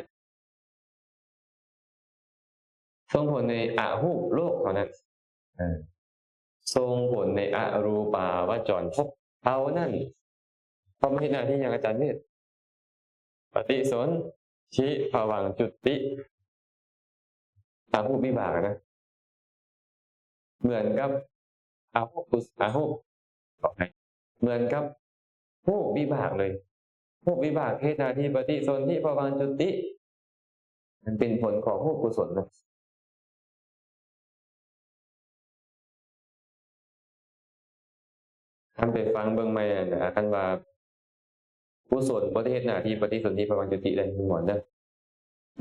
ສົ່ງຜົນໃນອະຮູບໂລກເທົ່ານັ້ນ ເອີ ສົ່ງຜົນໃນອະຮູປາວະຈອນພົບເທົ່ານັ້ນ ເພາະມັນເຮັດໜ້າທີ່ຫຍັງ ອາຈານເວດ? ປະຕິສົນທິພະວັງຈຸຕິ ອະຮູບວິບາກນະ ເໝືອນກັບອະຮູບ ອະຮູບ ຂໍອະໄພ ເໝືອນກັບຮູບວິບາກເລີຍ. ຮູບວິບາກເຮັດໜ້າທີ່ປະຕິສົນທິພະວັງຈຸຕິ ມັນເປັນຜົນຂອງຮູບກຸສົນນະ. ຄັນໄປຟັງເບິ່ງໃໝ່ຫັ້ນນະ ຄັນວ່າກຸສົນບໍ່ໄດ້ເຮັດໜ້າທີ່ປະຕິສົນທິພະວັງຈຸຕິໄດ້ ໝອນເດີ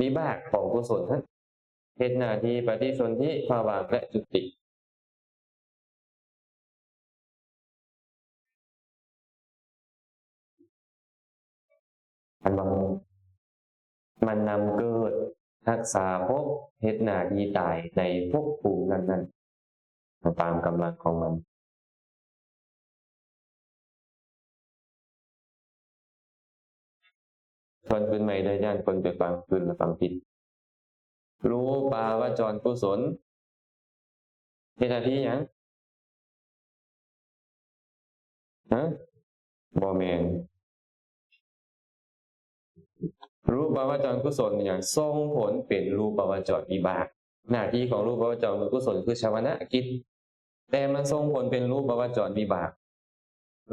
ວິບາກຂອງກຸສົນຫັ້ນເຮັດໜ້າທີ່ປະຕິສົນທິພະວັງ ແລະ ຈຸຕິ. ອັນວ່າມັນນຳເກີດ ຮັກສາພົບ ເຮັດໜ້າທີ່ຕາຍໃນພົບພູມນັ້ນໆ ຕາມກຳລັງຂອງມັນ. ທວນຄືນໃໝ່ເດີ ຢ້ານຄົນໄປຟັງຄືນແລ້ວຟັງຜິດ. ຮູບປາວະຈອນກຸສົນ ເຮັດໜ້າທີ່ຫຍັງ? ຮະ? ບໍ່ແມ່ນ. ຮູບປາວະຈອນກຸສົນຫຍັງ? ສົ່ງຜົນເປັນຮູບປາວະຈອນວິບາກ. ໜ້າທີ່ຂອງຮູບປາວະຈອນກຸສົນຄືຊາວະນະກິດ, ແຕ່ມັນສົ່ງຜົນເປັນຮູບປາວະຈອນວິບາກ.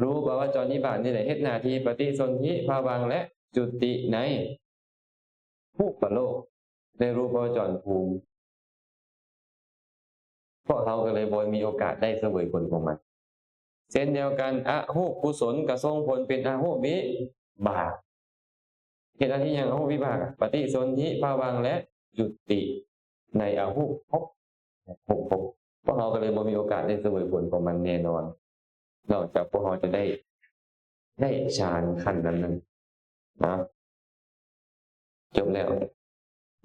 ຮູບປາວະຈອນວິບາກນີ້ແຫຼະເຮັດໜ້າທີ່ປະຕິສົນທິພະວັງ ແລະ ຈຸຕິໃນຮູບປະໂລກ ໃນຮູບປະວະຈອນພູມ. ພວກເຮົາກໍເລີຍບໍ່ມີໂອກາດໄດ້ສະເຫວີຍຜົນຂອງມັນ. ເຊັ່ນດຽວກັນ ອະຮູບກຸສົນກໍສົ່ງຜົນເປັນອະຮູບວິບາກ. ເຮັດໜ້າທີ່ຫຍັງ? ອະຮູບວິບາກ ປະຕິສົນທິພະວັງ ແລະ ຈຸຕິໃນອະຮູບພົບ ພວກເຮົາກໍເລີຍບໍ່ມີໂອກາດໄດ້ສະເຫວີຍຜົນຂອງມັນແນ່ນອນ ນອກຈາກພວກເຮົາຈະໄດ້ ໄດ້ຊານຂັ້ນນັ້ນນະ. ຈົບແລ້ວ.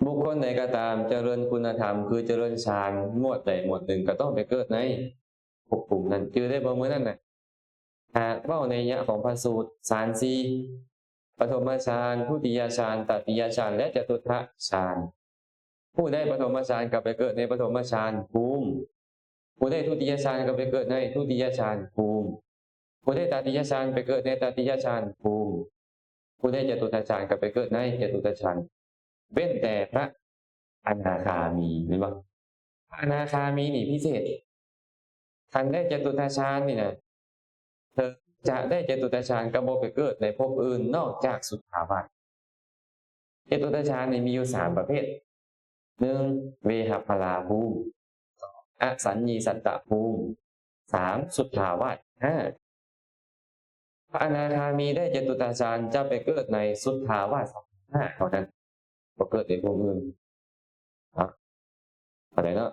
ບຸກຄົນໃດກໍຕາມຈະເລີນຄຸນນະທຳ ຄືຈະເລີນຊານໝວດໃດໝວດໜຶ່ງ ກໍຕ້ອງໄປເກີດໃນພົບພູມນັ້ນ. ຈື່ໄດ້ບໍ່ມື້ນັ້ນນະ? ຫາກເວົ້າໄນຍະຂອງພະສູດ ຊານສີ່ ປະຖົມມະຊານ, ທຸຕິຍະຊານ, ຕະຕິຍະຊານ ແລະ ຈະຕຸດທະຊານ. ຜູ້ໄດ້ປະຖົມມະຊານກໍໄປເກີດໃນປະຖົມມະຊານພູມ, ຜູ້ໄດ້ທຸຕິຍະຊານກໍໄປເກີດໃນທຸຕິຍະຊານພູມ, ຜູ້ໄດ້ຕະຕິຍະຊານໄປເກີດໃນຕະຕິຍະຊານພູມ, ຜູ້ໄດ້ຈະຕຸດທະຊານກໍໄປເກີດໃນຈະຕຸດທະຊານ, ເວັ້ນແຕ່ພະອະນາຄາມີ, ເຫັນບໍ່? ພະອະນາຄາມີນີ້ພິເສດ, ຄັນໄດ້ຈະຕຸດທະຊານນີ້ນະ, ເຖິງຈະໄດ້ຈະຕຸດທະຊານກໍບໍ່ໄປເກີດໃນພົບອື່ນນອກຈາກສຸດທາວາດ. ຈະຕຸດທະຊານນີ້ມີຢູ່ສາມປະເພດ, ໜຶ່ງ ເວຫະພະລາພູມ, ສອງ ອະສັນຍິສັດຕະພູມ, ສາມ ສຸດທາວາດ. ພະອະນາຄາມີໄດ້ຈະຕຸດທະຊານ ຈະໄປເກີດໃນສຸດທາວາດເທົ່ານັ້ນ, ບໍ່ເກີດໃນພູມອື່ນ. ເຂົ້າໃຈເນາະ?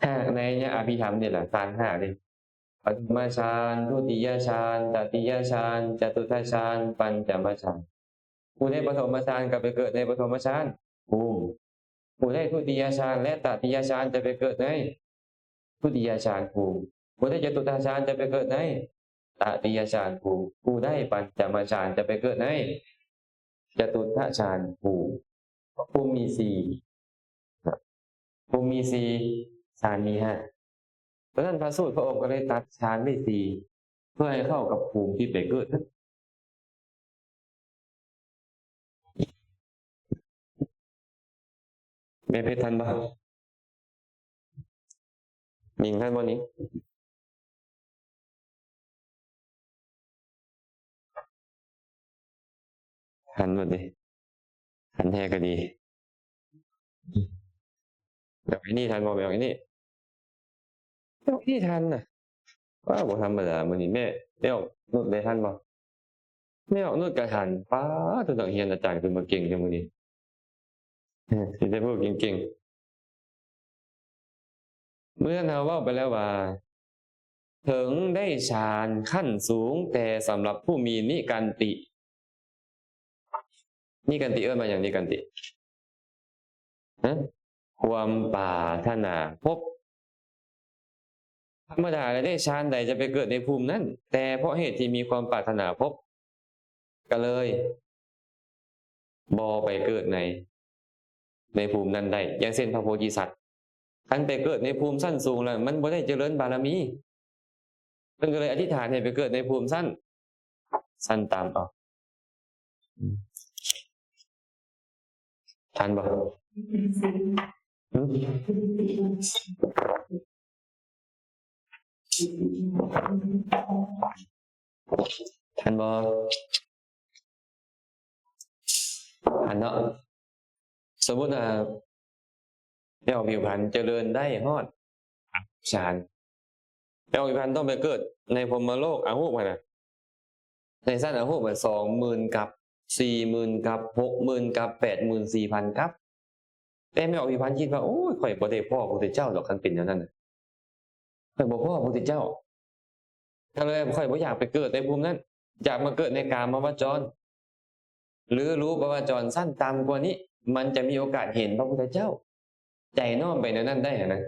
ຫາກໃນຍະອະພິທຳນີ້ລະ ຊານຫ້າເດ້, ປະຖົມມະຊານ, ທຸຕິຍະຊານ, ຕະຕິຍະຊານ, ຈະຕຸດທະຊານ, ປັນຈະມະຊານ. ຜູ້ໄດ້ປະຖົມມະຊານກໍໄປເກີດໃນປະຖົມມະຊານພູມ, ຜູ້ໄດ້ທຸຕິຍະຊານ ແລະ ຕະຕິຍະຊານຈະໄປເກີດໃນທຸຕິຍະຊານພູມ, ຜູ້ໄດ້ຈະຕຸດທະຊານຈະໄປເກີດໃນຕະຕິຍະຊານພູມ, ຜູ້ໄດ້ປັນຈະມະຊານຈະໄປເກີດໃນຈະຕຸດທະຊານພູມ. ພະພູມມີສີ່, ພູມມີສີ່, ຊານມີຫ້າ. ສະນັ້ນພະສູດພະອົງກໍເລີຍຕັດຊານໄວ້ສີ່ ເພື່ອໃຫ້ເຂົ້າກັບພູມທີ່ໄປເກີດ. ແມ່ເພັດທັນບໍ່? ມິງທັນບໍ່ນີ້? ທັນໝົດເດ້, ທັນແທ້ກໍດີ. ແບບນີ້ທັນບໍ່? ແບບນີ້, ແບບນີ້ທັນນະ. ວ້າວ ບໍ່ທຳມະດາມື້ນີ້. ແມ່, ແມ່ອອກນຸດໄດ້ທັນບໍ່? ແມ່ອອກນຸດກໍທັນ. ປ້າດ ໂຕນັກຮຽນອາຈານຄືມາເກັ່ງແທ້ມື້ນີ້. ມີແຕ່ຜູ້ເກັ່ງໆ. ມື້ນັ້ນເຮົາເວົ້າໄປແລ້ວວ່າ ເຖິງໄດ້ຊານຂັ້ນສູງ ແຕ່ສຳລັບຜູ້ມີນິກັນຕິ ນິກັນຕິເອີ້ນວ່າຫຍັງ? ນິກັນຕິ ຮະ? ຄວາມປາດຖະໜາພົບ. ທຳມະດາແລ້ວເດ້ ຊານໃດຈະໄປເກີດໃນພູມນັ້ນ, ແຕ່ເພາະເຫດທີ່ມີຄວາມປາດຖະໜາພົບ ກໍເລີຍບໍ່ໄປເກີດໃນ ໃນພູມນັ້ນໄດ້. ຢ່າງເຊັ່ນພະໂພທິສັດ ຄັນໄປເກີດໃນພູມຊັ້ນສູງແລ້ວ ມັນບໍ່ໄດ້ຈະເລີນບາລະມີ, ເພິ່ນກໍເລີຍອະທິຖານໃຫ້ໄປເກີດໃນພູມຊັ້ນ ຊັ້ນຕ່ຳ. ເອົາ ທັນບໍ່? ຮຶ? ທັນບໍ່? ທັນເນາະ. ສົມມຸດວ່າ ແມ່ອອກຜິວພັນຈະເລີນໄດ້ຮອດ ອາຮູບຊານ. ແມ່ອອກຜິວພັນຕ້ອງໄປເກີດໃນພົມມະໂລກອາຮູບຫັ້ນນະ, ໃນຊັ້ນອາຮູບ ສອງໝື່ນກັບ, ສີ່ໝື່ນກັບ, ຫົກໝື່ນກັບ, ແປດໝື່ນສີ່ພັນກັບ. ແຕ່ແມ່ອອກຜິວພັນຄິດວ່າ ໂອ້ຍ ຂ້ອຍບໍ່ໄດ້ພໍ້ພະພຸດທະເຈົ້າດອກ ຄັນເປັນແນວນັ້ນນະ. ຂ້ອຍບໍ່ພໍ້ພະພຸດທະເຈົ້າ ກໍເລີຍຂ້ອຍບໍ່ຢາກໄປເກີດໃນພູມນັ້ນ, ຢາກມາເກີດໃນກາມະວະຈອນ ຫຼື ຮູບະວະຈອນຊັ້ນຕ່ຳກວ່ານີ້, ມັນຈະມີໂອກາດເຫັນພະພຸດທະເຈົ້າ. ໃຈນ້ອມໄປແນວນັ້ນໄດ້ຫັ້ນນະ,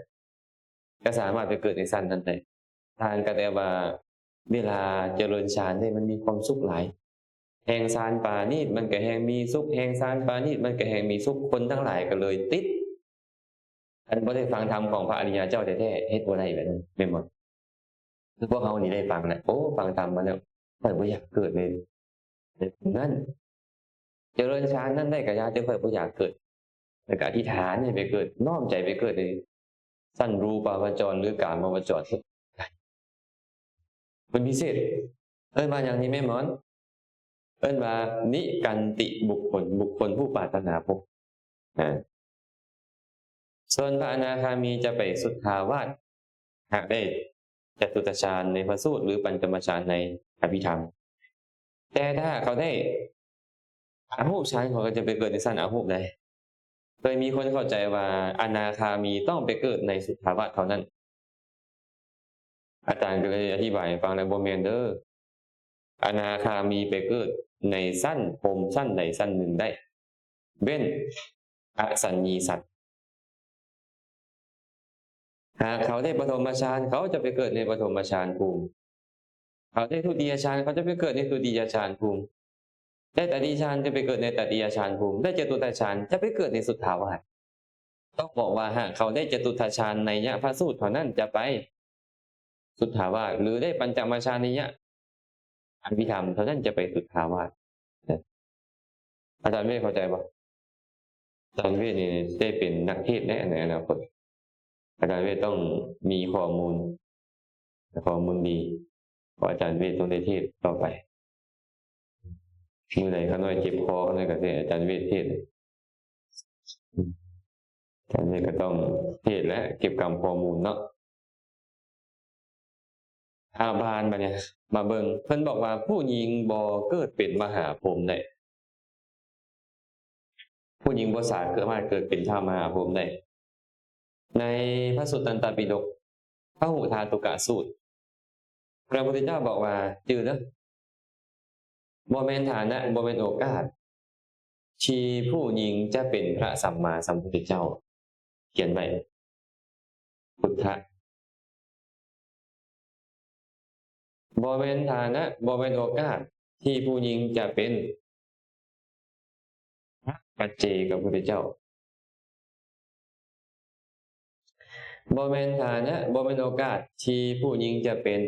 ກໍສາມາດໄປເກີດໃນຊັ້ນນັ້ນໄດ້. ຕ່າງກັນແຕ່ວ່າ ເວລາຈະເລີນຊານເດ້ ມັນມີຄວາມສຸກຫຼາຍ. ແຮ່ງຊານປານີດ ມັນກໍແຮ່ງມີສຸກ, ແຮ່ງຊານປານີດ ມັນກໍແຮ່ງມີສຸກ. ຄົນທັງຫຼາຍກໍເລີຍຕິດ. ຄັນບໍ່ໄດ້ຟັງທຳຂອງພະອະລິຍະເຈົ້າແທ້ໆ ເຮັດບໍ່ໄດ້ແບບນັ້ນ ແມ່ນບໍ່? ຄືພວກເຮົານີ້ໄດ້ຟັງແລ້ວ ໂອ້ ຟັງທຳມາແລ້ວ ຂ້ອຍບໍ່ຢາກເກີດເລີຍ ແບບນັ້ນ. ຈະເລີນຊານນັ້ນໄດ້ກໍຢ່າ, ແຕ່ຂ້ອຍບໍ່ຢາກເກີດ. ແລ້ວກໍອະທິຖານໃຫ້ໄປເກີດ, ນ້ອມໃຈໄປເກີດໃນຊັ້ນຮູບາວະຈອນ ຫຼື ກາມາວະຈອນ. ມັນພິເສດ. ເອີ້ນວ່າຫຍັງນີ້ແມ່ໝອນ? ເອີ້ນວ່ານິກັນຕິບຸກຄົນ, ບຸກຄົນຜູ້ປາດຖະໜາພົບ. ອາ ສ່ວນພະອະນາຄາມີຈະໄປສຸດທາວາດ ຫາກໄດ້ຈະຕຸດຕະຊານໃນພະສູດ ຫຼື ປັນຈະມະຊານໃນອະພິທຳ. ແຕ່ຖ້າຫາກເຂົາໄດ້ອະຮູບຊານ ເຂົາກໍຈະໄປເກີດໃນຊັ້ນອະຮູບໄດ້. ເຄີຍມີຄົນເຂົ້າໃຈວ່າອະນາຄາມີຕ້ອງໄປເກີດໃນສຸດທາວາດເທົ່ານັ້ນ. ອາຈານກໍເລີຍອະທິບາຍໃຫ້ຟັງແລ້ວ, ບໍ່ແມ່ນເດີ. ອະນາຄາມີໄປເກີດໃນຊັ້ນພົມຊັ້ນໃດຊັ້ນໜຶ່ງໄດ້ ເວັ້ນອະສັນຍີສັດ. ຫາກເຂົາໄດ້ປະຖົມມະຊານ ເຂົາຈະໄປເກີດໃນປະຖົມມະຊານພູມ, ເຂົາໄດ້ທຸຕິຍະຊານ ເຂົາຈະໄປເກີດໃນທຸຕິຍະຊານພູມ, ໄດ້ຕະຕິຍະຊານຈະໄປເກີດໃນຕະຕິຍະຊານພູມ, ໄດ້ຈະຕຸຕະຊານຈະໄປເກີດໃນສຸດທາວາດ. ຕ້ອງບອກວ່າ ຫາກເຂົາໄດ້ຈະຕຸຕະຊານໄນຍະພະສູດເທົ່ານັ້ນຈະໄປສຸດທາວາດ ຫຼື ໄດ້ປັນຈະມະຊານໄນຍະອະພິທຳເທົ່ານັ້ນຈະໄປສຸດທາວາດ. ອາຈານເວດເຂົ້າໃຈບໍ່? ອາຈານເວດນີ້ໄດ້ເປັນນັກເທດແນ່ໃນອະນາຄົດ. ອາຈານເວດຕ້ອງມີຂໍ້ມູນ ຂໍ້ມູນດີ ເພາະອາຈານເວດຕ້ອງໄດ້ເທດຕໍ່ໄປ. ມື້ໃດຂ້ານ້ອຍເຈັບຄໍ ຂ້ານ້ອຍກໍໃຫ້ອາຈານເວດເທດ. ອາຈານເວດກໍຕ້ອງເທດແຫຼະ ເກັບກຳຂໍ້ມູນເນາະ. ອາ ບາດນີ້ມາເບິ່ງ ເພິ່ນບອກວ່າ ຜູ້ຍິງບໍ່ເກີດເປັນມະຫາພົມໄດ້. ຜູ້ຍິງບໍ່ສາມາດເກີດເປັນທ້າວມະຫາພົມໄດ້. ໃນພະສຸດຕັນຕະປິດົກ ພະຫຸທາຕຸກະສູດ ພະພຸດທະເຈົ້າບອກວ່າ ຈື່ເດີ ບໍ່ແມ່ນຖານະ ບໍ່ແມ່ນໂອກາດ ທີ່ຜູ້ຍິງຈະເປັນພະສຳມາສຳພຸດທະເຈົ້າ. ຂຽນໄວ້ ພຸດທະ. ບໍ່ແມ່ນຖານະ ບໍ່ແມ່ນໂອກາດ ທີ່ຜູ້ຍິງຈະເປັນພະປັດເຈກະພຸດທະເຈົ້າ. ບໍ່ແມ່ນຖານະ ບໍ່ແມ່ນໂອກາດ ທີ່ຜູ້ຍິງຈະເປັນ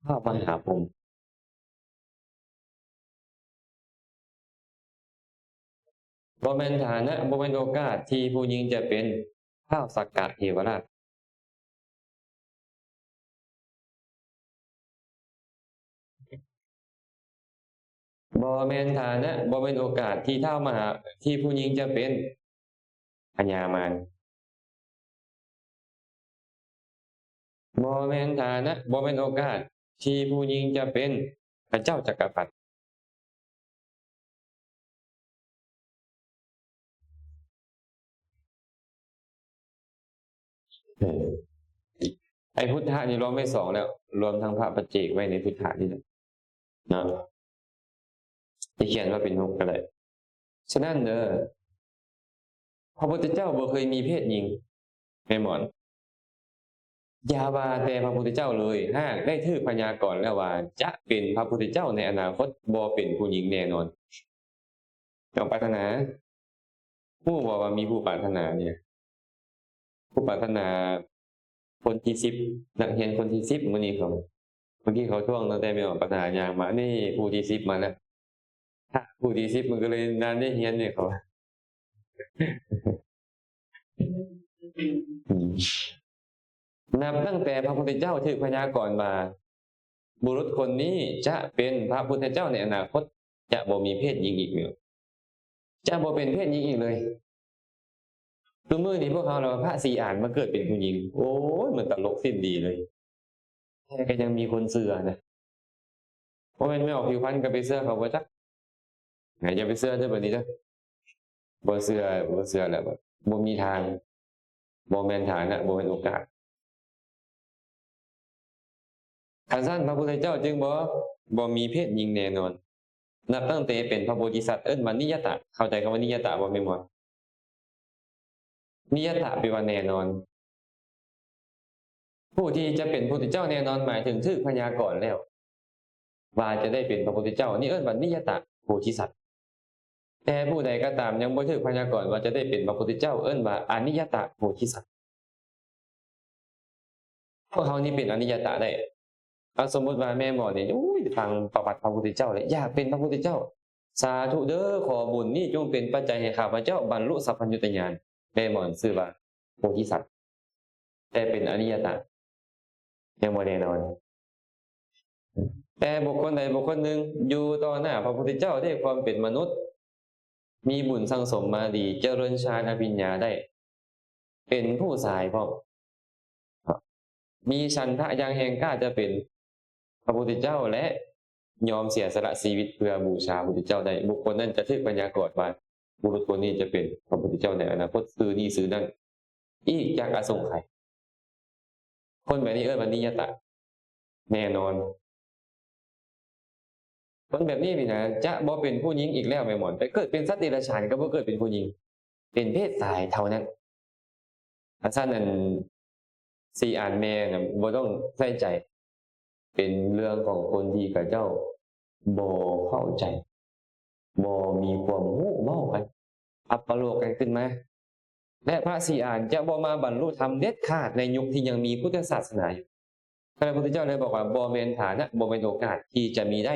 ພະມະຫາພົມ. ບໍ່ແມ່ນຖານະ ບໍ່ແມ່ນໂອກາດ ທີ່ຜູ້ຍິງຈະເປັນທ້າວສັກກະເທວະລາດ. ບໍ່ແມ່ນຖານະ ບໍ່ແມ່ນໂອກາດ ທີ່ທ້າວມະຫາ ທີ່ຜູ້ຍິງຈະເປັນພະຍາມານ. ບໍ່ແມ່ນຖານະ ບໍ່ແມ່ນໂອກາດ ທີ່ຜູ້ຍິງຈະເປັນພະເຈົ້າຈັກກະພັດ. ເອີ ໄອ້ພຸດທະນີ້ລວມໄວ້ສອງແລ້ວ, ລວມທັງພະປັດເຈກໄວ້ໃນພຸດທະນີ້ແຫຼະເນາະ, ຈະຂຽນວ່າເປັນຫົກກໍໄດ້. ສະນັ້ນເດີ ພະພຸດທະເຈົ້າບໍ່ເຄີຍມີເພດຍິງ, ແມ່ນບໍ່? ຢ່າວ່າແຕ່ພະພຸດທະເຈົ້າເລີຍ, ຫາກໄດ້ຖືກພະຍາກອນແລ້ວວ່າຈະເປັນພະພຸດທະເຈົ້າໃນອະນາຄົດ ບໍ່ເປັນຜູ້ຍິງແນ່ນອນ. ເຈົ້າປາດຖະໜາ, ຮູ້ບໍ່ວ່າມີຜູ້ປາດຖະໜານີ້? ຜູ້ປາດຖະໜາຄົນທີສິບ, ນັກຮຽນຄົນທີສິບມື້ນີ້ເຂົາ, ເມື່ອກີ້ເຂົາທວງຕັ້ງແຕ່ແມ່ອອກປາດຖະໜາຍ່າງມາ, ນີ້ຜູ້ທີສິບມາແລ້ວ. ຖ້າຜູ້ທີສິບມັນກໍເລີຍນານໄດ້ຮຽນນີ້ເຂົາ. ອືມ ນັບຕັ້ງແຕ່ພະພຸດທະເຈົ້າຖືກພະຍາກອນວ່າ ບຸລຸດຄົນນີ້ຈະເປັນພະພຸດທະເຈົ້າໃນອະນາຄົດ ຈະບໍ່ມີເພດຍິງອີກແລ້ວ, ຈະບໍ່ເປັນເພດຍິງອີກເລີຍ. ທຸກມື້ນີ້ພວກເຮົາລະວ່າພະສີອານມາເກີດເປັນຜູ້ຍິງ, ໂອ້ຍ ມັນຕະຫຼົກສິ້ນດີເລີຍ. ແຕ່ກໍຍັງມີຄົນເຊື່ອນະ. ບໍ່ແມ່ນແມ່ອອກຜິວພັນກໍໄປເຊື່ອເຂົາບໍ່ຈັກ. ໃຫ້ຢ່າໄປເຊື່ອເດີບັດນີ້ເດີ. ບໍ່ເຊື່ອ, ບໍ່ເຊື່ອແລ້ວ, ບໍ່ມີທາງ. ບໍ່ແມ່ນຖານະ, ບໍ່ແມ່ນໂອກາດ. ຄັນຊັ້ນພະພຸດທະເຈົ້າຈຶ່ງບໍ່, ບໍ່ມີເພດຍິງແນ່ນອນ. ນັບຕັ້ງແຕ່ເປັນພະໂພທິສັດ ເອີ້ນວ່ານິຍະຕະ. ເຂົ້າໃຈຄຳວ່ານິຍະຕະບໍ່ ແມ່ນບໍ່? ນິຍະຕະແປວ່າແນ່ນອນ. ຜູ້ທີ່ຈະເປັນພຸດທະເຈົ້າແນ່ນອນ ໝາຍເຖິງຖືກພະຍາກອນແລ້ວວ່າຈະໄດ້ເປັນພະພຸດທະເຈົ້າ, ນີ້ເອີ້ນວ່ານິຍະຕະໂພທິສັດ. ແຕ່ຜູ້ໃດກໍຕາມຍັງບໍ່ຖືກພະຍາກອນວ່າຈະໄດ້ເປັນພະພຸດທະເຈົ້າ, ເອີ້ນວ່າອະນິຍະຕະໂພທິສັດ. ພວກເຮົານີ້ເປັນອະນິຍະຕະໄດ້. ເອົາ ສົມມຸດວ່າແມ່ໝໍນີ້ ໂອ້ຍ ຟັງປະຫວັດພະພຸດທະເຈົ້າແລ້ວ ຢາກເປັນພະພຸດທະເຈົ້າ. ສາທຸເດີ ຂໍບຸນນີ້ຈົ່ງເປັນປັດໄຈໃຫ້ຂ້າພະເຈົ້າບັນລຸສັບພັນຍຸດຕະຍານ. ແມ່ໝໍຊື່ວ່າໂພທິສັດ ແຕ່ເປັນອະນິຍະຕະ ຍັງບໍ່ແນ່ນອນ. ແຕ່ບຸກຄົນໃດບຸກຄົນໜຶ່ງຢູ່ຕໍ່ໜ້າພະພຸດທະເຈົ້າດ້ວຍຄວາມເປັນມະນຸດ, ມີບຸນສັ່ງສົມມາດີ, ເຈລິນຊານອະພິນຍາໄດ້, ເປັນຜູ້ຊາຍພ້ອມ, ມີສັນທະຢ່າງແຮງກ້າຈະເປັນພະພຸດທະເຈົ້າ ແລະ ຍອມເສຍສະຫຼະຊີວິດເພື່ອບູຊາພະພຸດທະເຈົ້າໄດ້, ບຸກຄົນນັ້ນຈະຖືກພະຍາກອນວ່າ ບຸລຸດຄົນນີ້ຈະເປັນພະພຸດທະເຈົ້າໃນອະນາຄົດ, ຊື່ນີ້ຊື່ນັ້ນ ອີກຈັກອະສົງໄຂ. ຄົນແບບນີ້ເອີ້ນວ່ານິຍະຕະ ແນ່ນອນ. ຄົນແບບນີ້ນີ້ນະ ຈະບໍ່ເປັນຜູ້ຍິງອີກແລ້ວແມ່ໝອນ. ໄປເກີດເປັນສັດເດຍລະສານກໍບໍ່ເກີດເປັນຜູ້ຍິງ, ເປັນເພດຊາຍເທົ່ານັ້ນ. ອັນຊັ້ນ ອັນ ຊີອານແມ່ນະ ບໍ່ຕ້ອງໃສ່ໃຈ, ເປັນເລື່ອງຂອງຄົນທີ່ເຂົາເຈົ້າບໍ່ເຂົ້າໃຈ, ບໍ່ມີຄວາມຮູ້, ເວົ້າກັນ ອັບປະໂລກກັນຂຶ້ນມາ. ແລະ ພະສີອານຈະບໍ່ມາບັນລຸທຳເດັດຂາດໃນຍຸກທີ່ຍັງມີພຸດທະສາສະໜາຢູ່. ພະພຸດທະເຈົ້າໄດ້ບອກວ່າ ບໍ່ແມ່ນຖານະ, ບໍ່ແມ່ນໂອກາດທີ່ຈະມີໄດ້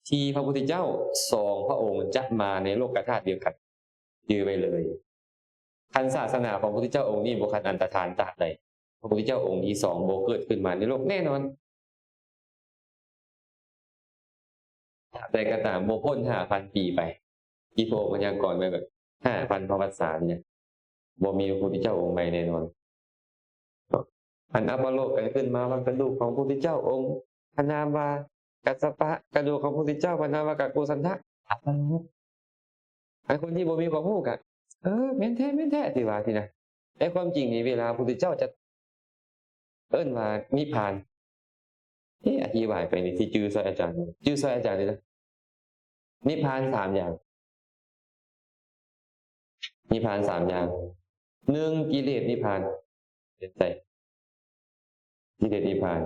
ທີ່ພະພຸດທະເຈົ້າສອງພະອົງຈະມາໃນໂລກກະທາດດຽວກັນ. ຈື່ໄວ້ເລີຍ. ຄັນສາສະໜາຂອງພະພຸດທະເຈົ້າອົງນີ້ບໍ່ຄັນອັນຕະທານຕາບໃດ, ພະພຸດທະເຈົ້າອົງທີສອງບໍ່ເກີດຂຶ້ນມາໃນໂລກແນ່ນອນ. ຕາບໃດກໍຕາມ ບໍ່ພົ້ນຫ້າພັນປີໄປ ທີ່ພະອົງພະຍາກອນໄວ້ແບບຫ້າພັນພະວັດສານີ້ນະ ບໍ່ມີພະພຸດທະເຈົ້າອົງໃໝ່ແນ່ນອນ. ອັນອັບປະໂລກກັນຂຶ້ນມາວ່າກະດູກຂອງພະພຸດທະເຈົ້າອົງພະນາມວ່າກັດສະປະ, ກະດູກຂອງພະພຸດທະເຈົ້າພະນາມວ່າກະໂກສັນທະ, ອັບປະໂລກ. ອັນຄົນທີ່ບໍ່ມີຄວາມຮູ້ກະ ເອີ ແມ່ນແທ້ ແມ່ນແທ້ ທີ່ວ່າຊີ້ນະ. ແຕ່ຄວາມຈິງນີ້ ເວລາພະພຸດທະເຈົ້າຈະເອີ້ນວ່ານິບພານ, ເອີ ອະທິບາຍໄປນີ້ ຊິຈື່ຊ່ອຍອາຈານ, ຈື່ຊ່ອຍອາຈານນີ້ນະ. ນິບພານສາມຢ່າງ, ນິບພານສາມຢ່າງ. ໜຶ່ງ ກິເລດນິບພານ, ເປັນໃດ? ກິເລດນິບພານ.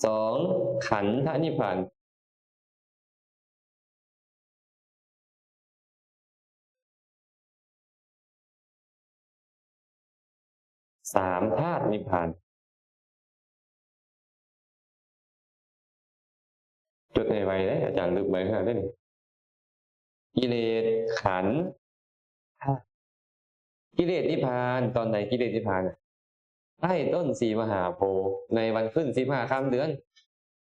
ສອງ ຂັນທະນິບພານ. ສາມ ທາດນິບພານ. ຈົດໃຫ້ໄວເດ້ ອາຈານລຶບໄວຂະໜາດນີ້. ກິເລດ ຂັນ ທາດ. ກິເລດນິບພານ, ຕອນໃດກິເລດນິບພານ? ໃຕ້ຕົ້ນສີມະຫາໂພ ໃນວັນຂຶ້ນສິບຫ້າຄ່ຳເດືອນ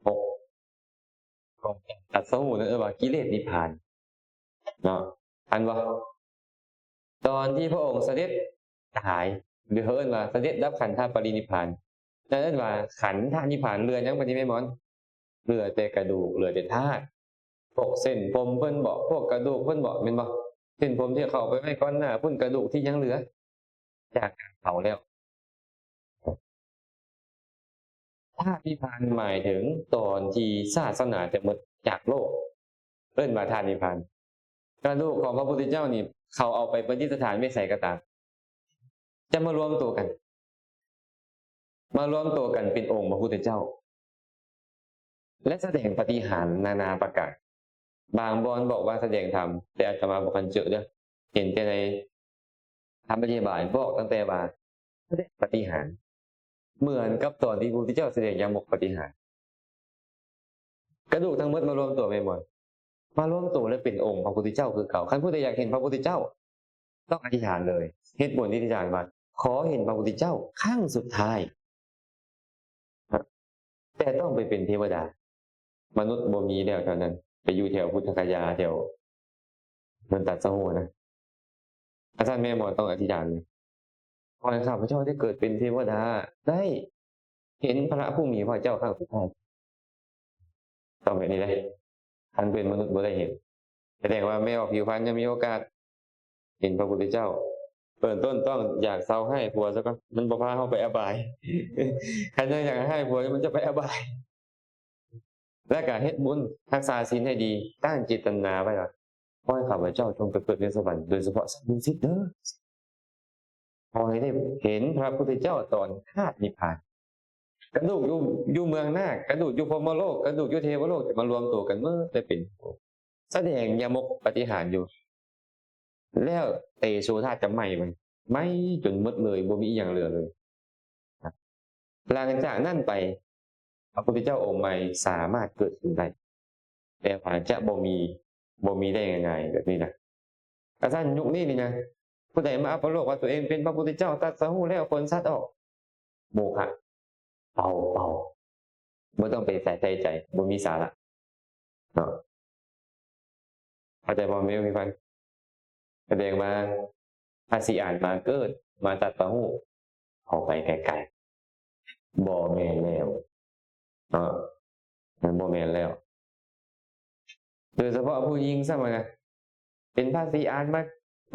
ຫົກ ຂອງການຕັດສະຮູ້ນັ້ນເອີ້ນວ່າກິເລດນິບພານເນາະ. ອັນວ່າ ຕອນທີ່ພະອົງສະເດັດຕາຍ ຫຼື ເຂົາເອີ້ນວ່າສະເດັດດັບຂັນທະປະລິນິບພານ ນັ້ນເອີ້ນວ່າຂັນທະນິບພານ. ເຫຼືອຫຍັງບັດນີ້ແມ່ໝອນ? ເຫຼືອແຕ່ກະດູກ, ເຫຼືອແຕ່ທາດ, ພວກເສັ້ນຜົມເພິ່ນເບາະ, ພວກກະດູກເພິ່ນເບາະ, ແມ່ນບໍ່? ເສັ້ນຜົມທີ່ເຂົາໄປໄວ້ກ່ອນໜ້າພຸ້ນ, ກະດູກທີ່ຍັງເຫຼືອຈາກການເຜົາແລ້ວ. ທາດນິບພານໝາຍເຖິງຕອນທີ່ສາສະໜາຈະໝົດຈາກໂລກ ເອີ້ນວ່າທາດນິບພານ. ກະດູກຂອງພະພຸດທະເຈົ້ານີ້ ເຂົາເອົາໄປປະດິດສະຖານໄວ້ໃສກໍຕາມ ຈະມາລວມໂຕກັນ ມາລວມໂຕກັນເປັນອົງພະພຸດທະເຈົ້າ ແລະ ສະແດງປາຕິຫານນານາປະການ. ບາງບ່ອນບອກວ່າສະແດງທຳ, ແຕ່ອາດຕະມາບໍ່ທັນເຈີເດີ້, ເຫັນແຕ່ໃນຄຳອະທິບາຍ ບອກຕັ້ງແຕ່ວ່າສະແດງປາຕິຫານ ເໝືອນກັບຕອນທີ່ພະພຸດທະເຈົ້າສະແດງຍາມກປາຕິຫານ. ກະດູກທັງໝົດມາລວມຕົວແມ່ນບໍ່? ມາລວມຕົວແລ້ວເປັນອົງພະພຸດທະເຈົ້າຄືເກົ່າ. ຄັນຜູ້ໃດຢາກເຫັນພະພຸດທະເຈົ້າ ຕ້ອງອະທິຖານເລີຍ. ເຮັດບຸນອະທິຖານວ່າ ຂໍເຫັນພະພຸດທະເຈົ້າຄັ້ງສຸດທ້າຍ. ແຕ່ຕ້ອງໄປເປັນເທວະດາ. ມະນຸດບໍ່ມີແລ້ວແຖວນັ້ນ, ໄປຢູ່ແຖວພຸດທະກະຍາ ແຖວເພິ່ນຕັດສະຮູ້ນະ. ຄັນຊັ້ນແມ່ໝອນຕ້ອງອະທິຖານເລີຍ. ຂໍໃຫ້ຂ້າພະເຈົ້າໄດ້ເກີດເປັນເທວະດາ, ໄດ້ເຫັນພະຜູ້ມີພະພາກເຈົ້າຄັ້ງສຸດທ້າຍ. ຕ້ອງແບບນີ້ເດ້. ຄັນເປັນມະນຸດບໍ່ໄດ້ເຫັນ, ສະແດງວ່າແມ່ອອກຜິວພັນຍັງມີໂອກາດເຫັນພະພຸດທະເຈົ້າ. ເບື້ອງຕົ້ນຕ້ອງຢາກເຊົາຮ້າຍຜົວຊະກ່ອນ, ມັນບໍ່ພາເຮົາໄປອະບາຍ. ຄັນຍັງຢາກຮ້າຍຜົວຢູ່ ມັນຈະໄປອະບາຍ. ແລ້ວກະເຮັດບຸນ, ຮັກສາສິນໃຫ້ດີ, ຕັ້ງເຈດຕະນາໄວ້ວ່າ ຂໍໃຫ້ຂ້າພະເຈົ້າຈົ່ງໄປເກີດໃນສະຫວັນ, ໂດຍສະເພາະສັດດຸສິດເດີ້. ຂໍໃຫ້ໄດ້ເຫັນພະພຸດທະເຈົ້າຕອນທາດນິບພານ. ກະດູກຢູ່ ຢູ່ເມືອງນາກ, ກະດູກຢູ່ພົມມະໂລກ, ກະດູກຢູ່ເທວະໂລກ ຈະມາລວມໂຕກັນໝົດ ໄດ້ເປັນ ສະແດງຍາມົກປາຕິຫານຢູ່. ແລ້ວເຕໂຊທາດຈະໄໝ້ມັນ, ໄໝ້ຈົນໝົດເລີຍ, ບໍ່ມີອີ່ຫຍັງເຫຼືອເລີຍ. ຫຼັງຈາກນັ້ນໄປ ພະພຸດທະເຈົ້າອົງໃໝ່ສາມາດເກີດຂຶ້ນໄດ້, ແຕ່ວ່າຈະບໍ່ມີ ບໍ່ມີໄດ້ງ່າຍໆແບບນີ້ນະ. ກະຊັ້ນຍຸກນີ້ນີ້ນະ, ຜູ້ໃດມາອັບປະໂລກວ່າຕົວເອງເປັນພະພຸດທະເຈົ້າ, ຕັດສະຮູ້ແລ້ວ, ຂົນສັດອອກ, ໂມຄະ, ເປົ່າໆ, ບໍ່ຕ້ອງໄປໃສ່ໃຈ, ບໍ່ມີສາລະເນາະ. ເຂົ້າໃຈບໍ່ ແມ່ນບໍ່? ສະແດງວ່າພະສີອານມາເກີດ, ມາຕັດສະຮູ້, ເອົາໄປໄກໆ, ບໍ່ແມ່ນແລ້ວເນາະ, ມັນບໍ່ແມ່ນແລ້ວ. ໂດຍສະເພາະຜູ້ຍິງຊ້ຳນະ, ເປັນພະສີອານມາ,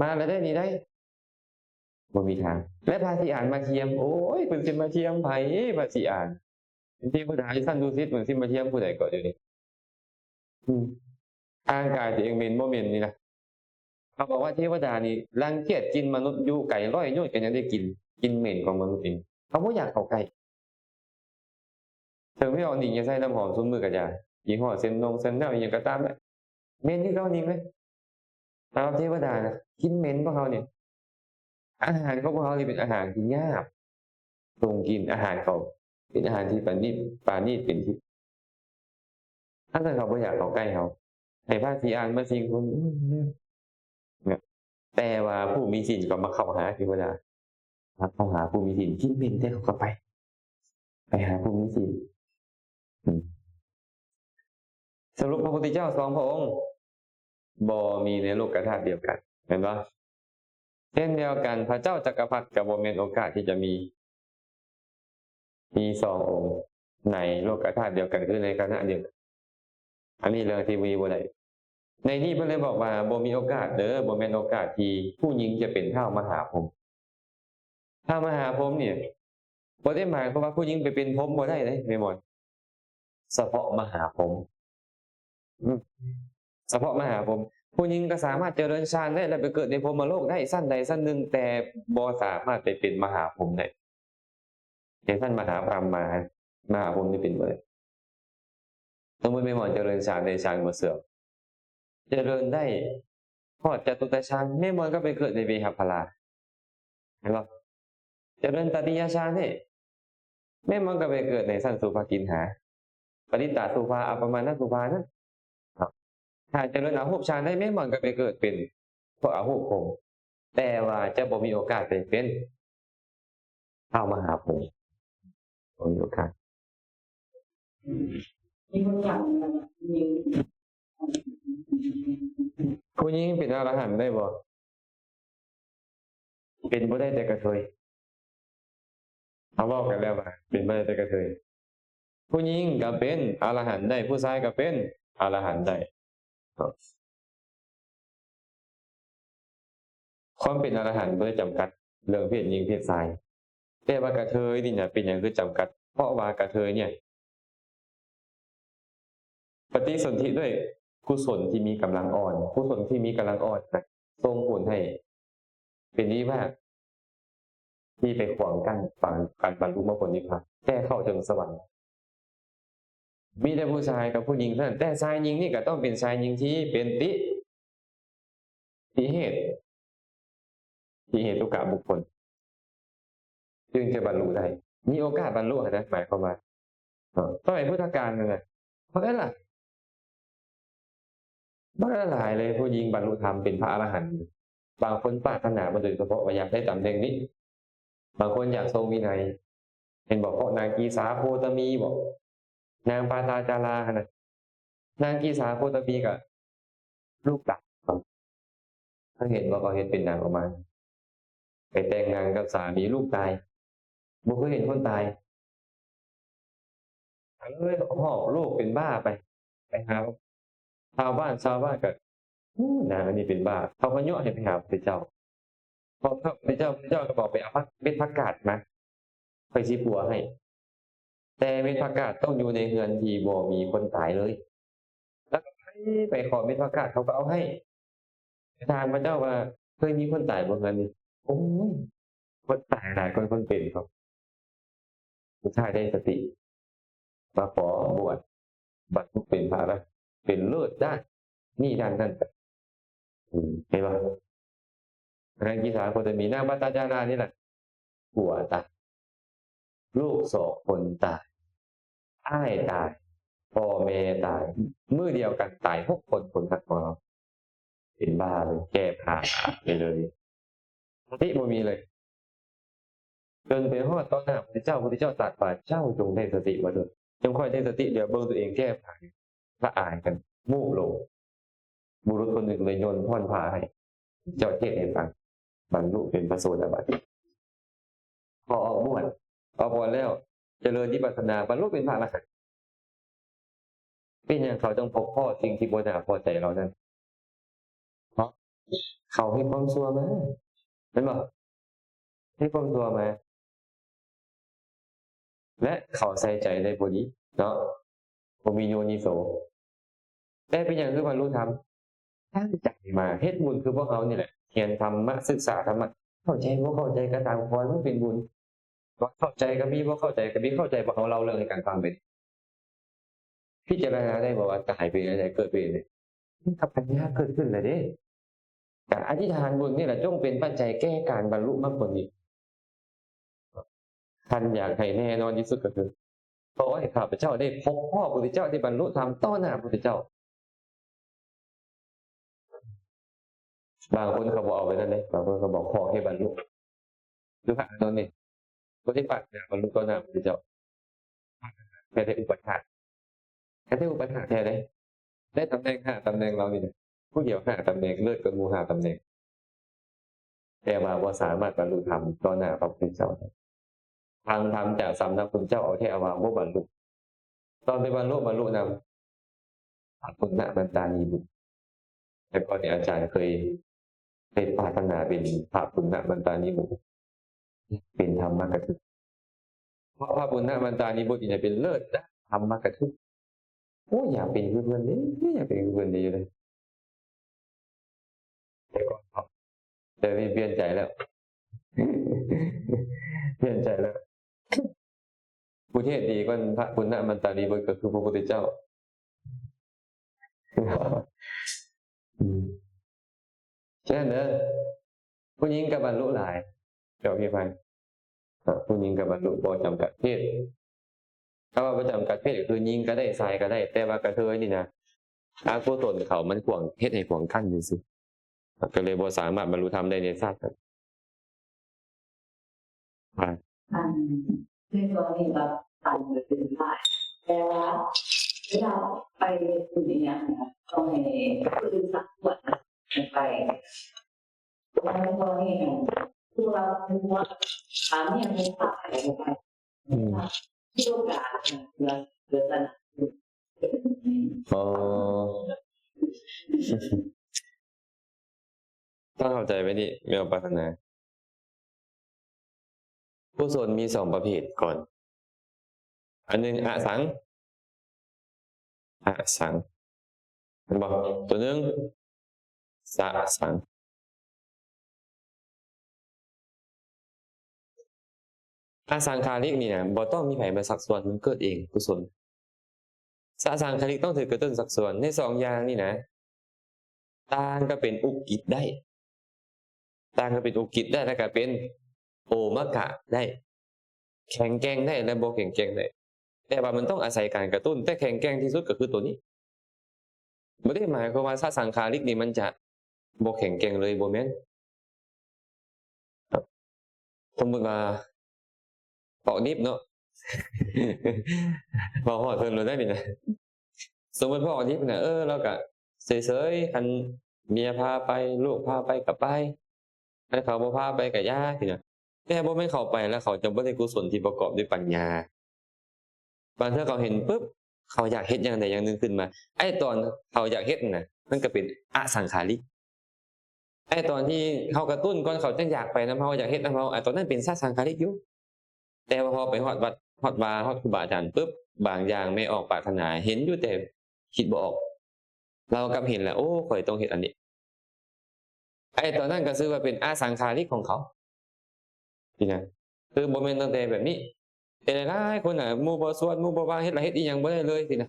ມາແລ້ວເດ້ນີ້ໄດ໋, ບໍ່ມີທາງ. ແລະ ພະສີອານມາທຽມ, ໂອ້ຍ ເພິ່ນຊິມາທຽມໃຜ ພະສີອານ? ເທວະດາຢູ່ຊັ້ນດຸສິດ ມັນຊິມາທຽມຜູ້ໃດເກາະດຽວນີ້? ອືມ ຮ່າງກາຍຕົວເອງເໝັນບໍ່ເໝັນນີ້ນະ. ເຂົາບອກວ່າເທວະດານີ້ລັງກຽດກິ່ນມະນຸດຢູ່ໄກຮ້ອຍໂຍດກໍຍັງໄດ້ກິ່ນ, ກິ່ນເໝັນຂອງມະນຸດເອງ. ເຂົາບໍ່ຢາກເຂົ້າໃກ້. ເຖິງແມ່ນວ່ານິງຈະໃຊ້ນ້ຳຫອມຊຸມມື້ກໍຢ່າ, ຍີ່ຫໍ້ເຊັນນົງເຊັນແນວອີ່ຫຍັງກໍຕາມແຫຼະ, ເໝັນຄືເກົ່າ. ນິງເອີຍ, ສຳລັບເທວະດານະ ກິ່ນເໝັນພວກເຮົານີ້, ອາຫານຂອງພວກເຮົານີ້ເປັນອາຫານທີ່ຫຍາບ, ຊົງກິ່ນ, ອາຫານເຂົາເປັນອາຫານທີ່ປານີດ, ປານີດເປັນທິບ. ອັນນັ້ນເຂົາບໍ່ຢາກເຂົ້າໃກ້ເຮົາ, ໃຫ້ພະສີອານມາສິງຄົນ, ອືມ ແຕ່ວ່າຜູ້ມີສິນກໍມາເຂົ້າຫາເທວະດາ, ມາເຂົ້າຫາຜູ້ມີສິນ, ກິນເໝັນແຕ່ເຂົາກໍໄປ, ໄປຫາຜູ້ມີສິນ. ອືມ ສະຫຼຸບ ພະພຸດທະເຈົ້າສອງພະອົງບໍ່ມີໃນໂລກະທາດດຽວກັນ, ແມ່ນບໍ່? ເຊັ່ນດຽວກັນ ພະເຈົ້າຈັກກະພັດກໍບໍ່ແມ່ນໂອກາດທີ່ຈະມີ, ມີສອງອົງໃນໂລກະທາດດຽວກັນ, ຄືໃນຂະນະດຽວກັນ. ອັນນີ້ເລື່ອງທີ່ມີບໍ່ໄດ້. ໃນນີ້ເພິ່ນເລີຍບອກວ່າ ບໍ່ມີໂອກາດເດີ້, ບໍ່ແມ່ນໂອກາດທີ່ຜູ້ຍິງຈະເປັນທ້າວມະຫາພົມ. ທ້າວມະຫາພົມນີ້ ບໍ່ໄດ້ໝາຍຄວາມວ່າຜູ້ຍິງໄປເປັນພົມບໍ່ໄດ້ເດ້ ແມ່ນບໍ່? ສະເພາະມະຫາພົມ. ອືມ ສະເພາະມະຫາພົມ. ຜູ້ຍິງກໍສາມາດຈະເລີນຊານໄດ້ ແລ້ວໄປເກີດໃນພົມມະໂລກໄດ້ ຊັ້ນໃດຊັ້ນໜຶ່ງ, ແຕ່ບໍ່ສາມາດໄປເປັນມະຫາພົມໄດ້. ເຮັດຊັ້ນມະຫາພຣມມາ ມະຫາພົມນີ້ເປັນບໍ່ໄດ້. ສົມມຸດແມ່ໝອນຈະເລີນຊານໄດ້ ຊານບໍ່ເສື່ອມ, ຈະເລີນໄດ້ຮອດຈະຕຸດຕະຊານ, ແມ່ໝອນກໍໄປເກີດໃນເວຫະພະລາ, ເຫັນບໍ່? ຈະເລີນຕະຕິຍະຊານນີ້ ແມ່ໝອນກໍໄປເກີດໃນຊັ້ນສຸພາກິນຫາ, ປະລິດຕະສຸພາ, ອັບປະມານະສຸພານັ້ນ. ຖ້າຈະເລີນອະຮູບຊານໄດ້ ແມ່ໝອນກໍໄປເກີດເປັນພວກອະຮູບພົມ, ແຕ່ວ່າຈະບໍ່ມີໂອກາດໄປເປັນທ້າວມະຫາພົມ, ບໍ່ມີໂອກາດ. ຜູ້ຍິງເປັນອະລະຫັນໄດ້ບໍ່? ເປັນບໍ່ໄດ້ແຕ່ກະເທີຍ. ເຮົາເວົ້າກັນແລ້ວວ່າເປັນບໍ່ໄດ້ແຕ່ກະເທີຍ. ຜູ້ຍິງກໍເປັນອະລະຫັນໄດ້, ຜູ້ຊາຍກໍເປັນອະລະຫັນໄດ້. ຄວາມເປັນອະລະຫັນບໍ່ໄດ້ຈຳກັດເລື່ອງເພດຍິງເພດຊາຍ. ແຕ່ວ່າກະເທີຍນີ້ນະ ເປັນຫຍັງຄືຈຳກັດ ເພາະວ່າກະເທີຍເນຍປະຕິສົນທິດ້ວຍກຸສົນທີ່ມີກຳລັງອ່ອນ, ກຸສົນທີ່ມີກຳລັງອ່ອນນະ ສົ່ງຜົນໃຫ້ເປັນວິບາກທີ່ໄປຂວາງກັ້ນການບັນລຸມາຜົນນິບພານ ແຕ່ເຂົ້າເຖິງສະຫວັນ. ມີແຕ່ຜູ້ຊາຍກັບຜູ້ຍິງເທົ່ານັ້ນ, ແຕ່ຊາຍຍິງນີ້ກໍຕ້ອງເປັນຊາຍຍິງທີ່ເປັນຕິ ຕິເຫດ ຕິເຫຕຸກະບຸກຄົນ ຈຶ່ງຈະບັນລຸໄດ້ ມີໂອກາດບັນລຸຫັ້ນນະ. ໝາຍຄວາມວ່າ ເອີ ສະໄໝພຸດທະການນັ້ນນະ ເພາະນັ້ນລະ ບັກຫຼາຍເລີຍ ຜູ້ຍິງບັນລຸທຳເປັນພະອະລະຫັນ. ບາງຄົນປາດຖະໜາມາໂດຍສະເພາະວ່າຢາກໄດ້ຕຳແໜ່ງນີ້, ບາງຄົນຢາກຊົງວິໄນ. ເຫັນບໍ່ ພວກນາງກີສາໂຄຕະມີບໍ ນາງປາຕາຈາລາຫັ້ນນະ, ນາງກີສາໂຄຕະມີກໍລູກຕາຍ. ເຂົາເຫັນບໍ່ ເຂົາເຮັດເປັນໜັງອອກມາ ໄປແຕ່ງງານກັບສາມີ ລູກຕາຍ. ບໍ່ເຄີຍເຫັນຄົນຕາຍ. ກໍເລີຍຫອບໂລກເປັນບ້າໄປ ໄປຫາຊາວບ້ານ, ຊາວບ້ານກໍ ໂອ້ ນາງອັນນີ້ເປັນບ້າ. ເຂົາກໍຍົວະໃຫ້ໄປຫາພະພຸດທະເຈົ້າ. ພໍໄປຫາພະພຸດທະເຈົ້າ, ພະພຸດທະເຈົ້າກໍບອກ ໄປເອົາຜັກ ເມັດຜັກກາດມາ ຂ້ອຍຊິປົວໃຫ້. ແຕ່ເມັດຜັກກາດຕ້ອງຢູ່ໃນເຮືອນທີ່ບໍ່ມີຄົນຕາຍເລີຍ. ແລ້ວກໍໄປ ໄປຂໍເມັດຜັກກາດ ເຂົາກໍເອົາໃຫ້. ໄປຖາມພະເຈົ້າວ່າ ເຄີຍມີຄົນຕາຍບໍ່ເຮືອນນີ້? ໂອ້ຍ ຄົນຕາຍຫຼາຍກວ່າຄົນເປັນ. ເຂົາ ສຸດທ້າຍໄດ້ສະຕິ ມາຂໍບວດ ບັນລຸເປັນພະອະລະຫັນ ເປັນເລີດດ້ານນີ້ດ້ານນັ້ນ. ອືມ ເຫັນບໍ່? ນາງກີສາໂຄຕະມີ ນາງປາຕາຈາລານີ້ລະ ຜົວຕາຍ ລູກສອງຄົນຕາຍ ອ້າຍຕາຍ ພໍ່ແມ່ຕາຍ ມື້ດຽວກັນຕາຍຫົກຄົນ. ຄົນຮັກຂອງເຮົາເປັນບ້າເລີຍ ແກ້ຜ້າໄປເລີຍ ສະຕິບໍ່ມີເລີຍ. ຈົນໄປຮອດຕໍ່ໜ້າພະພຸດທະເຈົ້າ, ພະພຸດທະເຈົ້າຕັດວ່າ ເຈົ້າຈົ່ງໄດ້ສະຕິວ່າເຖິງ, ຈັ່ງຄ່ອຍໄດ້ສະຕິ ຫຼຽວເບິ່ງຕົວເອງແກ້ຜ້າ ລະອາຍກັນ ມູບລົງ. ບຸລຸດຄົນໜຶ່ງເລີຍໂຍນຜ່ອນຜ້າໃຫ້, ເຈົ້າເທດໃຫ້ຟັງ, ບັນລຸເປັນພະໂສດາບັນ. ຂໍອອກບວດ, ອອກບວດແລ້ວ ຈະເລີນວິປັດສະນາ, ບັນລຸເປັນພະອະລະຫັນ. ເປັນຫຍັງເຂົາຈັ່ງພົບພໍ້ສິ່ງທີ່ບໍ່ໜ້າພໍໃຈເຫຼົ່ານັ້ນ? ເພາະເຂົາເຮັດຄວາມຊົ່ວມາ, ແມ່ນບໍ່? ເຮັດຄວາມຊົ່ວມາ ແລະ ເຂົາໃສ່ໃຈໄດ້ບໍ່ດີເນາະ, ບໍ່ມີໂຍນິໂສ. ແຕ່ເປັນຫຍັງຄືບັນລຸທຳ? ຕັ້ງໃຈມາເຮັດບຸນຄືພວກເຮົານີ້ແຫຼະ, ຮຽນທຳມະ, ສຶກສາທຳມະ, ເຂົ້າໃຈບໍ່ເຂົ້າໃຈກໍຕາມ, ຂໍໃຫ້ມັນເປັນບຸນ. ເຂົ້າໃຈກໍມີ, ບໍ່ເຂົ້າໃຈກໍມີ. ເຂົ້າໃຈບໍ່? ເຮົາເລົ່າເລື່ອງໃຫ້ກັນຟັງເປັນ. ພິຈາລະນາໄດ້ບໍ່ວ່າຕາຍເປັນຈັ່ງໃດ, ເກີດເປັນຈັ່ງໃດ? ມັນກໍປັນຍາເກີດຂຶ້ນແລ້ວເດ້. ການອະທິຖານບຸນນີ້ແຫຼະ ຈົ່ງເປັນປັດໄຈແກ່ການບັນລຸມັກຜົນນິບພານ. ຄັນຢາກໃຫ້ແນ່ນອນທີ່ສຸດກໍຄື ຂໍໃຫ້ຂ້າພະເຈົ້າໄດ້ພົບພໍ້ພະພຸດທະເຈົ້າ, ໄດ້ບັນລຸທຳຕໍ່ໜ້າພະພຸດທະເຈົ້າ. ບາງຄົນເຂົາບໍ່ເອົາໄປນັ້ນເດ້, ບາງຄົນເຂົາບອກຂໍແຄ່ບັນລຸ. ຄືພະອານນົນນີ້ ບໍ່ໄດ້ປາດຖະໜາບັນລຸຕໍ່ໜ້າພະພຸດທະເຈົ້າ, ແຄ່ໄດ້ອຸປະຖາກ, ແຄ່ໄດ້ອຸປະຖາກແທ້ເດ້. ໄດ້ຕຳແໜ່ງຫ້າຕຳແໜ່ງເຫຼົ່ານີ້ນະ, ຜູ້ດຽວຫ້າຕຳແໜ່ງ, ເລີດກວ່າໝູ່ຫ້າຕຳແໜ່ງ. ແຕ່ວ່າບໍ່ສາມາດບັນລຸທຳຕໍ່ໜ້າພະພຸດທະເຈົ້າໄດ້. ຟັງທຳຈາກສຳນັກພຸດທະເຈົ້າເອົາແທ້ເອົາວ່າບໍ່ບັນລຸ. ຕອນໄປບັນລຸ, ບັນລຸນຳພະປຸນນະມັນຕານີບຸດ. ແຕ່ກ່ອນນີ້ອາຈານເຄີຍ ເຄີຍປາດຖະໜາເປັນພະປຸນນະມັນຕານີບຸດ, ເປັນທຳມະກະທຶກ. ເພາະພະປຸນນະມັນຕານີບຸດນີ້ເປັນເລີດທຳມະກະທຶກ. ໂອ້ຍ ຢາກເປັນຄືເພິ່ນເດ້, ຢາກເປັນຄືເພິ່ນເດ້ຢູ່ເດ້. ແຕ່ກ່ອນເນາະ, ແຕ່ນີ້ປ່ຽນໃຈແລ້ວ, ປ່ຽນໃຈແລ້ວ. ຜູ້ທີ່ເຮັດດີກ່ອນພະປຸນນະມັນຕານີບຸດກໍຄືພະພຸດທະເຈົ້າ. ອືມ ສະນັ້ນເດີ ຜູ້ຍິງກໍບັນລຸຫຼາຍ ເຈົ້າພິພັນ, ຜູ້ຍິງກໍບັນລຸບໍ່ຈຳກັດເພດ. ຄຳວ່າບໍ່ຈຳກັດເພດກໍຄືຍິງກໍໄດ້ ຊາຍກໍໄດ້, ແຕ່ວ່າກະເທີຍນີ້ນະ ອະກຸສົນເຂົາມັນຂວາງ ເຮັດໃຫ້ຂວາງກັ້ນຊື່ໆ, ກໍເລີຍບໍ່ສາມາດບັນລຸທຳໄດ້ໃນຊາດນັ້ນ. ວ່າ ອັນ ຄືຕອນນີ້ແບບ ອັນ ເປັນຫຼາຍ ແຕ່ວ່າເວລາໄປເຮັດບຸນອີ່ຫຍັງນະ ຕ້ອງໃຫ້ ຄື ສັກກວດ ໄປ ແລ້ວຕອນນີ້ນະ ຄືວ່າ ຄືວ່າ ອາ ມີຫຍັງໃຫ້ພາໄປ ອືມ ທີ່ໂອກາດເຫຼືອ ເຫຼືອຊັ້ນ. ອໍ ຕ້ອງເຂົ້າໃຈໄວ້ນີ້ ແມ່ນປາດຖະໜາ. ກຸສົນມີສອງປະເພດກ່ອນ. ອັນໜຶ່ງອະສັງ ອະສັງ ແມ່ນບໍ່? ຕົວໜຶ່ງສະສັງ. ອະສັງຂາລິກນີ້ນະ ບໍ່ຕ້ອງມີໃຜມາຊັກຊວນ ມັນເກີດເອງ ກຸສົນ. ສະສັງຂາລິກຕ້ອງຖືກກະຕຸ້ນຊັກຊວນ. ໃນສອງຢ່າງນີ້ນະ ຕ່າງກໍເປັນອຸກິດໄດ້ ຕ່າງກໍເປັນອຸກິດໄດ້ ແລ້ວກໍເປັນໂອມະກະໄດ້ ແຂງແກ່ງໄດ້ ແລະ ບໍ່ແຂງແກ່ງໄດ້. ແຕ່ວ່າມັນຕ້ອງອາໄສການກະຕຸ້ນ, ແຕ່ແຂງແກ່ງທີ່ສຸດກໍຄືຕົວນີ້. ບໍ່ໄດ້ໝາຍຄວາມວ່າສະສັງຂາລິກນີ້ມັນຈະບໍ່ແຂງແກ່ງເລີຍ, ບໍ່ແມ່ນ. ສົມມຸດວ່າ ພວກດິບເນາະ ເວົ້າຮອດເພິ່ນໂລດໄດ໋ນີ້ນະ. ສົມມຸດພວກດິບນະ ເອີ ລາວກະເສີຍໆ, ຄັນເມຍພາໄປ ລູກພາໄປກະໄປ, ຄັນເຂົາບໍ່ພາໄປກະຢ່າຊີ້ນະ. ແຕ່ບໍ່ແມ່ນເຂົາໄປແລ້ວເຂົາຈະບໍ່ໄດ້ກຸສົນທີ່ປະກອບດ້ວຍປັນຍາ. ບາງເທື່ອເຂົາເຫັນປຶບ ເຂົາຢາກເຮັດຢ່າງໃດຢ່າງໜຶ່ງຂຶ້ນມາ. ໄອ້ຕອນເຂົາຢາກເຮັດນັ້ນນະ ມັນກະເປັນອະສັງຂາລິກ. ໄອ້ຕອນທີ່ເຮົາກະຕຸ້ນກ່ອນ ເຂົາຈັ່ງຢາກໄປນຳເຮົາ ຢາກເຮັດນຳເຮົາ, ໄອ້ຕອນນັ້ນເປັນສະສັງຂາລິກຢູ່. ແຕ່ວ່າພໍໄປຮອດວັດ ຮອດວາ ຮອດຄູບາອາຈານປຶບ ບາງຢ່າງແມ່ອອກປາດຖະໜາ ເຫັນຢູ່ແຕ່ຄິດບໍ່ອອກ, ລາວກັບເຫັນແລ້ວ ໂອ້ ຂ້ອຍຕ້ອງເຮັດອັນນີ້. ໄອ້ຕອນນັ້ນກໍຊື່ວ່າເປັນອະສັງຂາລິກຂອງເຂົາຊີ້ນະ. ຄືບໍ່ແມ່ນຕັ້ງແຕ່ແບບນີ້. ແຕ່ຫຼາຍໆຄົນນະ ໝູ່ບໍ່ຊວນ ໝູ່ບໍ່ວ່າ ເຮັດລະເຮັດອີ່ຫຍັງບໍ່ໄດ້ເລີຍຊີ້ນະ.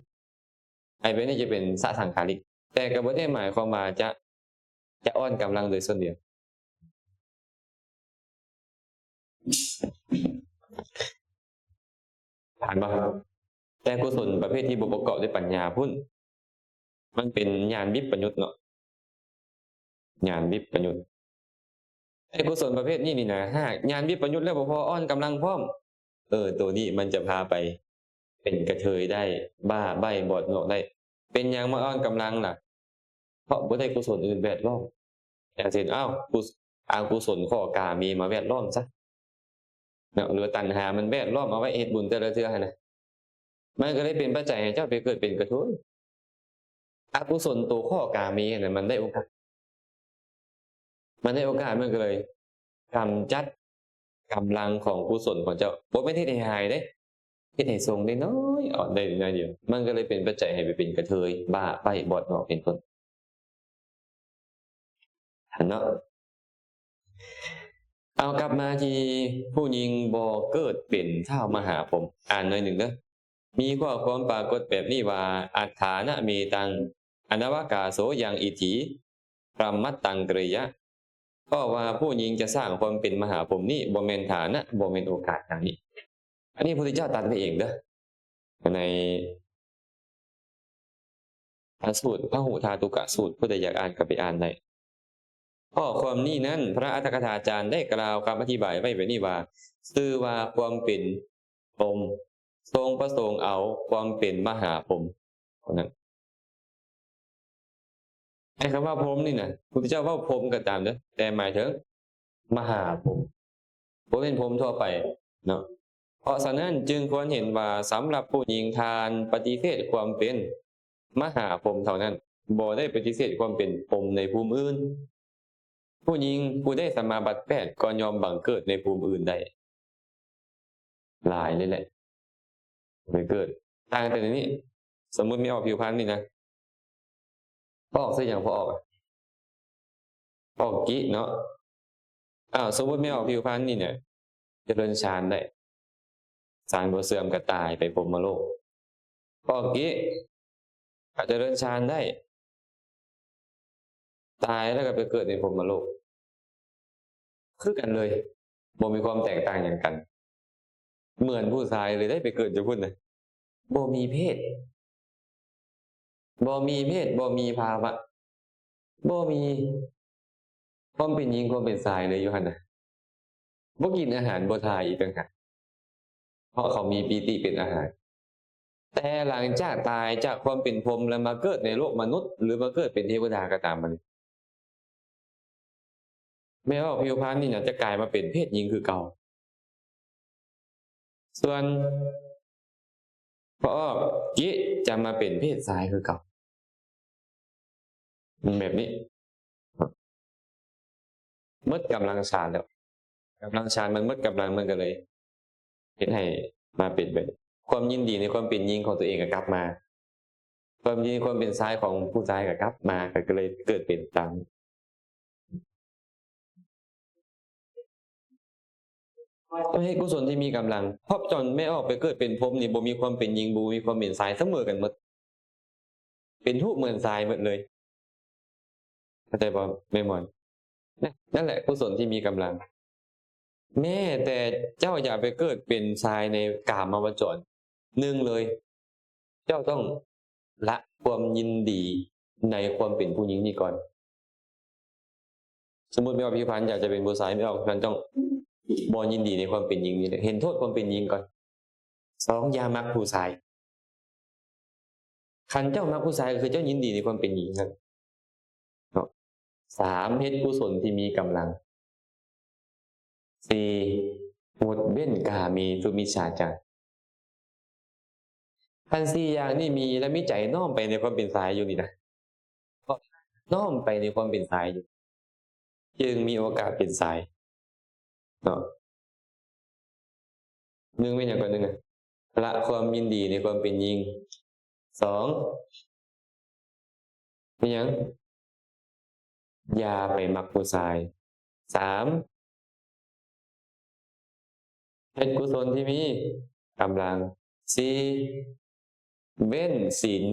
ໄອ້ແບບນີ້ຈະເປັນສະສັງຂາລິກ, ແຕ່ກໍບໍ່ໄດ້ໝາຍຄວາມວ່າຈະ ຈະອ່ອນກຳລັງໂດຍສ່ວນດຽວ. ຜ່ານບໍ່? ແຕ່ກຸສົນປະເພດທີ່ບໍ່ປະກອບດ້ວຍປັນຍາພຸ້ນ ມັນເປັນຍານວິບປະຍຸດເນາະ, ຍານວິບປະຍຸດ. ແຕ່ກຸສົນປະເພດນີ້ນີ້ນະ ຫາກຍານວິບປະຍຸດແລ້ວບໍ່ພໍ ອ່ອນກຳລັງພ້ອມ, ເອີ ໂຕນີ້ມັນຈະພາໄປເປັນກະເທີຍໄດ້, ບ້າໃບ້ບອດໜວກໄດ້. ເປັນຫຍັງມາອ່ອນກຳລັງລະ? ເພາະບໍ່ໄດ້ກຸສົນອື່ນແວດລ້ອມ. ຢ່າງເຊັ່ນ ອ້າວ ກຸ ອະກຸສົນຂໍ້ກາເມມາແວດລ້ອມຊະເນາະ, ຫຼືວ່າຕັນຫາມັນແວດລ້ອມເອົາໄວ້ເຮັດບຸນແຕ່ລະເທື່ອຫັ້ນນະ, ມັນກໍເລີຍເປັນປັດໄຈໃຫ້ເຈົ້າໄປເກີດເປັນກະເທີຍ. ອະກຸສົນໂຕຂໍ້ກາເມຫັ້ນນະ ມັນໄດ້ໂອກາດ, ມັນໄດ້ໂອກາດ ມັນກໍເລີຍກຳຈັດກຳລັງຂອງກຸສົນຂອງເຈົ້າ, ບໍ່ແມ່ນເຮັດໃຫ້ຫາຍເດ້, ເຮັດໃຫ້ຊົງໄດ້ໜ້ອຍ ອ່ອນໄດ້ໜ້ອຍດຽວ, ມັນກໍເລີຍເປັນປັດໄຈໃຫ້ໄປເປັນກະເທີຍ, ບ້າໃບ້ບອດໜວກ ເປັນຕົ້ນ. ຫັ້ນເນາະ. ເອົາ ກັບມາທີ່ຜູ້ຍິງບໍ່ເກີດເປັນທ້າວມະຫາພົມ, ອ່ານໜ້ອຍໜຶ່ງເດີ. ມີຂໍ້ຄວາມປາກົດແບບນີ້ວ່າ ອັດຖານະເມຕັງ ອະນະວະກາໂສ ຍັງ ອິດຖິ ພຣຳມັດຕັງ ກະລິຍະ. ເພາະວ່າຜູ້ຍິງຈະສ້າງຄວາມເປັນມະຫາພົມນີ້ ບໍ່ແມ່ນຖານະ, ບໍ່ແມ່ນໂອກາດ ດັ່ງນີ້. ອັນນີ້ພະພຸດທະເຈົ້າຕັດໄວ້ເອງເດີ. ໃນພະສູດ ພະຫູທາຕຸກະສູດ, ຜູ້ໃດຢາກອ່ານກໍໄປອ່ານໄດ້. ຂໍ້ຄວາມນີ້ນັ້ນ ພະອັດຖະກະຖາຈານໄດ້ກ່າວຄຳອະທິບາຍໄວ້ແບບນີ້ວ່າ ຊື່ວ່າຄວາມເປັນພົມ, ຊົງປະສົງເອົາຄວາມເປັນມະຫາພົມເທົ່ານັ້ນ. ໃນຄຳວ່າພົມນີ້ນະ ພຸດທະເຈົ້າເວົ້າພົມກໍຕາມເດີ, ແຕ່ໝາຍເຖິງມະຫາພົມ, ບໍ່ແມ່ນພົມທົ່ວໄປເນາະ. ເພາະສະນັ້ນຈຶ່ງຄວນເຫັນວ່າ ສຳລັບຜູ້ຍິງທ່ານປະຕິເສດຄວາມເປັນມະຫາພົມເທົ່ານັ້ນ, ບໍ່ໄດ້ປະຕິເສດຄວາມເປັນພົມໃນພູມອື່ນ. ຜູ້ຍິງຜູ້ໄດ້ສະມາບັດແປດກໍຍອມບັງເກີດໃນພູມອື່ນໄດ້. ຫຼາຍເລີຍແຫຼະ ໄປເກີດ. ຕ່າງແຕ່ໃນນີ້ ສົມມຸດແມ່ອອກຜິວພັນນີ້ນະ, ອອກໃສ່ຫຍັງ ພໍອອກ ອອກກິເນາະ. ອ້າວ ສົມມຸດແມ່ອອກຜິວພັນນີ້ນະ ຈະເລີນຊານໄດ້, ຊານບໍ່ເສື່ອມກໍຕາຍໄປພົມມະໂລກ. ອອກກິ ອາດຈະເລີນຊານໄດ້, ຕາຍແລ້ວກໍໄປເກີດໃນພົມມະໂລກ ຄືກັນເລີຍ, ບໍ່ມີຄວາມແຕກຕ່າງຫຍັງກັນ, ເໝືອນຜູ້ຊາຍເລີຍໄດ໋ ໄປເກີດຢູ່ພຸ້ນນະ. ບໍ່ມີເພດ, ບໍ່ມີເພດ, ບໍ່ມີພາວະ, ບໍ່ມີຄວາມເປັນຍິງຄວາມເປັນຊາຍເລີຍຢູ່ຫັ້ນນະ. ບໍ່ກິນອາຫານ ບໍ່ຖ່າຍອີກຕ່າງຫາກ, ເພາະເຂົາມີປີຕິເປັນອາຫານ. ແຕ່ຫຼັງຈາກຕາຍຈາກຄວາມເປັນພົມ ແລ້ວມາເກີດໃນໂລກມະນຸດ ຫຼື ມາເກີດເປັນເທວະດາກໍຕາມມັນ, ແມ່ອອກຜິວພັນນີ້ນະ ຈະກາຍມາເປັນເພດຍິງຄືເກົ່າ. ສ່ວນ ພໍອອກກິຈະມາເປັນເພດຊາຍຄືເກົ່າ. ແບບນີ້ ໝົດກຳລັງຊານແລ້ວ, ກຳລັງຊານມັນໝົດກຳລັງ ມັນກໍເລີຍເຮັດໃຫ້ມາເປັນແບບ ຄວາມຍິນດີໃນຄວາມເປັນຍິງຂອງຕົວເອງກໍກັບມາ ຄວາມຍິນດີຄວາມເປັນຊາຍຂອງຜູ້ຊາຍກໍກັບມາ ກໍເລີຍເກີດເປັນຕາມ ຕ້ອງເຮັດກຸສົນທີ່ມີກຳລັງ ເພາະຕອນແມ່ອອກໄປເກີດເປັນພົມນີ້ ບໍ່ມີຄວາມເປັນຍິງ ບໍ່ມີຄວາມເປັນຊາຍ ສະເໝີກັນໝົດ ເປັນຮູບເໝືອນຊາຍໝົດເລີຍ ເຂົ້າໃຈບໍ່ແມ່ໝອຍ? ນັ້ນແຫຼະ ກຸສົນທີ່ມີກຳລັງ. ແມ້ແຕ່ເຈົ້າຢາກໄປເກີດເປັນຊາຍໃນກາມະວະຈອນ ໜຶ່ງເລີຍ ເຈົ້າຕ້ອງລະຄວາມຍິນດີໃນຄວາມເປັນຜູ້ຍິງນີ້ກ່ອນ. ສົມມຸດແມ່ອອກພິກພັນຢາກຈະເປັນຜູ້ຊາຍ ແມ່ອອກພິກພັນຕ້ອງບໍ່ຍິນດີໃນຄວາມເປັນຍິງນີ້ ເຫັນໂທດຄວາມເປັນຍິງກ່ອນ. ສອງ ຢ່າມັກຜູ້ຊາຍ. ຄັນເຈົ້າມັກຜູ້ຊາຍ ກໍຄືເຈົ້າຍິນດີໃນຄວາມເປັນຍິງນັ້ນເນາະ. ສາມ ເຮັດກຸສົນທີ່ມີກຳລັງ. ສີ່ ງົດເວັ້ນກາເມສຸມິດສາຈານ. ຄັນສີ່ຢ່າງນີ້ມີ ແລະ ມີໃຈນ້ອມໄປໃນຄວາມເປັນຊາຍຢູ່ນີ້ນະ ນ້ອມໄປໃນຄວາມເປັນຊາຍຢູ່ ຈຶ່ງມີໂອກາດເປັນຊາຍເນາະ. ໜຶ່ງແມ່ນຫຍັງກ່ອນ? ໜຶ່ງ ລະຄວາມຍິນດີໃນຄວາມເປັນຍິງ. ສອງ ແມ່ນຫຍັງ? ຢ່າໄປມັກຜູ້ຊາຍ. ສາມ ເຮັດກຸສົນທີ່ມີກຳລັງ. ສີ່ ເວັ້ນສິນ.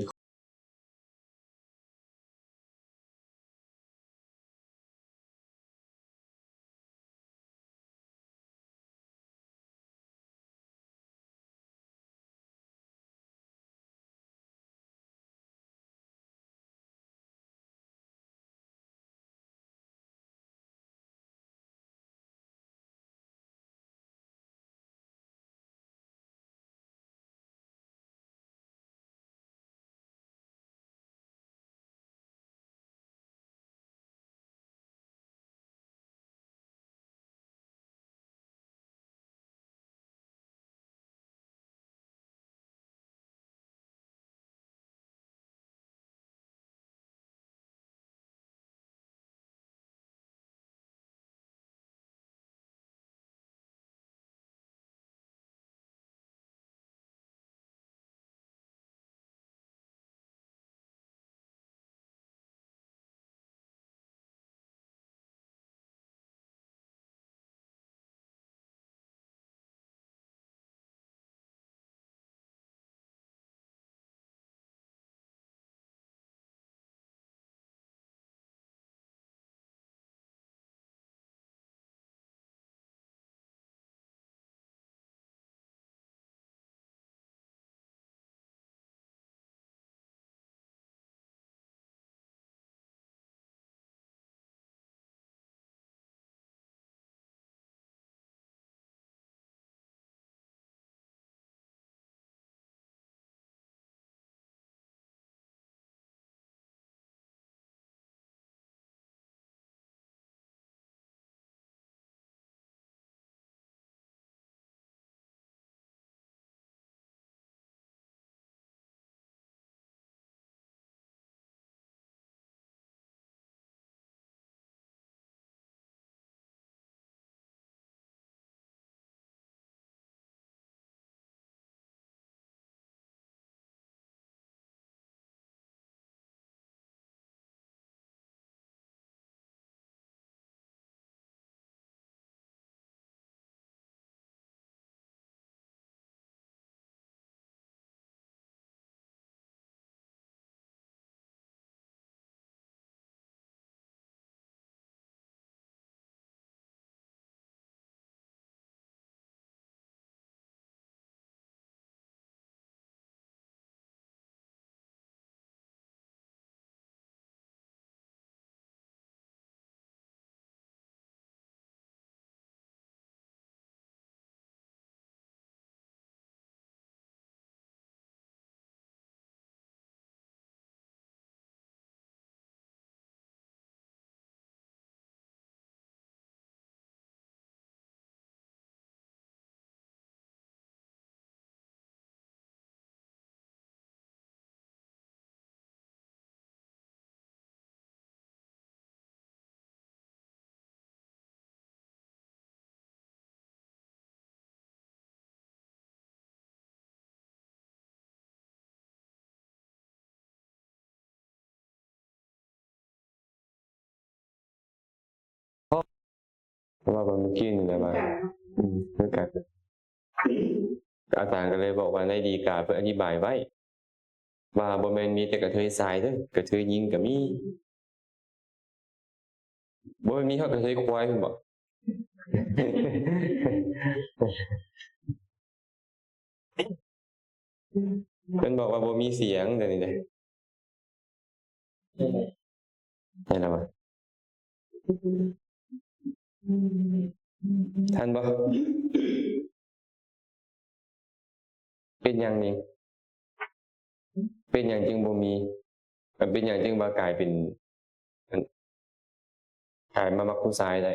ເວົ້າໄປມື້ກີ້ນີ້ແຫຼະວ່າ ຄືກັນເນາະ ອືມ ຄືກັນ. ອາຈານກໍເລີຍບອກວ່າໃນດີກາເພິ່ນອະທິບາຍໄວ້ ວ່າບໍ່ແມ່ນມີແຕ່ກະເທີຍຊາຍເດີ້ ກະເທີຍຍິງກໍມີ. ບໍ່ແມ່ນມີຮອດກະເທີຍຄວາຍພຸ້ນບໍ? ເພິ່ນບອກວ່າບໍ່ມີສຽງດຽວນີ້ເດ້. ໄດ້ແລ້ວຫວາ? ທັນບໍ່? ເປັນຫຍັງນີ້? ເປັນຫຍັງຈຶ່ງບໍ່ມີ? ເປັນຫຍັງຈຶ່ງວ່າກາຍເປັນ ອັນ ກາຍມາມັກຜູ້ຊາຍໄດ້?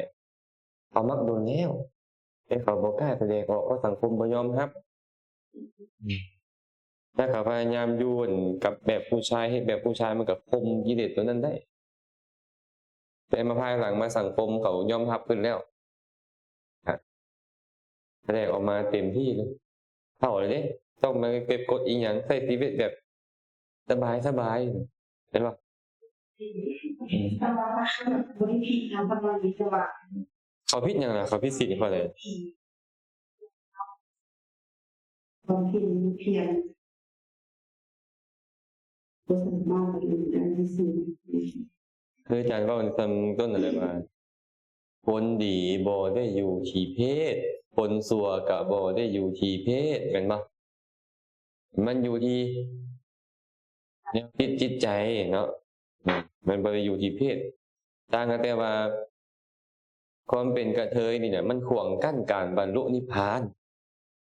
ເຂົາມັກດົນແລ້ວ ແຕ່ເຂົາບໍ່ກ້າສະແດງອອກ ເພາະສັງຄົມບໍ່ຍອມຮັບ. ແລ້ວເຂົາພະຍາຍາມຢູ່ກັບແບບຜູ້ຊາຍ ເຮັດແບບຜູ້ຊາຍ ມັນກໍຂົ່ມກິເລດຕົວນັ້ນໄດ້. ແຕ່ມາພາຍຫຼັງມາສັງຄົມເຂົາຍອມຮັບຂຶ້ນແລ້ວ ສະແດງອອກມາເຕັມທີ່ເລີຍ. ເຖົ້າແລ້ວເດ້ ຕ້ອງມາເກັບກົດອີ່ຫຍັງ ໃຊ້ຊີວິດແບບສະບາຍໆ ເຫັນບໍ່? ແຕ່ວ່າມັນບໍ່ໄດ້ຜິດນະ ເພາະວ່າມີແຕ່ວ່າ ເຂົາຜິດຫຍັງລະ? ເຂົາຜິດສິນຂໍ້ໃດ? ບຳເພັນພຽນ ບໍ່ສາມາດບັນລຸໄດ້ໃນສິ່ງທີ່ ຄືອາຈານເວົ້າໃນຕອນຕົ້ນນັ້ນແຫຼະວ່າ ຄົນດີບໍ່ໄດ້ຢູ່ທີ່ເພດ ຄົນຊົ່ວກະບໍ່ໄດ້ຢູ່ທີ່ເພດ ແມ່ນບໍ່? ມັນຢູ່ທີ່ແນວຄິດຈິດໃຈເນາະ ອືມ ມັນບໍ່ໄດ້ຢູ່ທີ່ເພດ. ຕ່າງກັນແຕ່ວ່າ ຄວາມເປັນກະເທີຍນີ້ນະ ມັນຂວາງກັ້ນການບັນລຸນິບພານ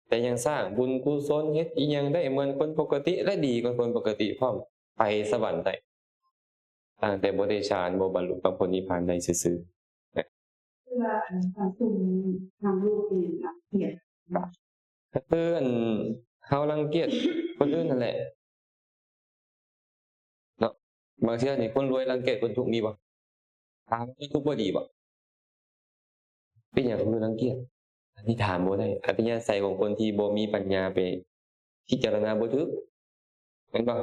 ແຕ່ຍັງສ້າງບຸນກຸສົນ ເຮັດອີ່ຫຍັງໄດ້ເໝືອນຄົນປົກກະຕິ ແລະ ດີກວ່າຄົນປົກກະຕິພ້ອມ ໄປສະຫວັນໄດ້ ຕ່າງແຕ່ບໍ່ໄດ້ຊານ ບໍ່ບັນລຸມັກຜົນນິບພານໄດ້ຊື່ໆ ຄືວ່າ ອັນ ສັງຄົມທາງໂລກນີ້ລະ ກຽດ ກໍຄື ອັນ ເຮົາລັງກຽດຄົນອື່ນຫັ້ນແຫຼະເນາະ. ບາງເທື່ອນີ້ຄົນລວຍລັງກຽດຄົນທຸກມີບໍ່? ຖາມວ່າຄົນທຸກບໍ່ດີບໍ່? ເປັນຫຍັງເຂົາຄືລັງກຽດ? ອັນນີ້ຖາມບໍ່ໄດ້. ອັດຕະຍາໄສຂອງຄົນທີ່ບໍ່ມີປັນຍາໄປພິຈາລະນາບໍ່ຖືກ ແມ່ນບໍ່?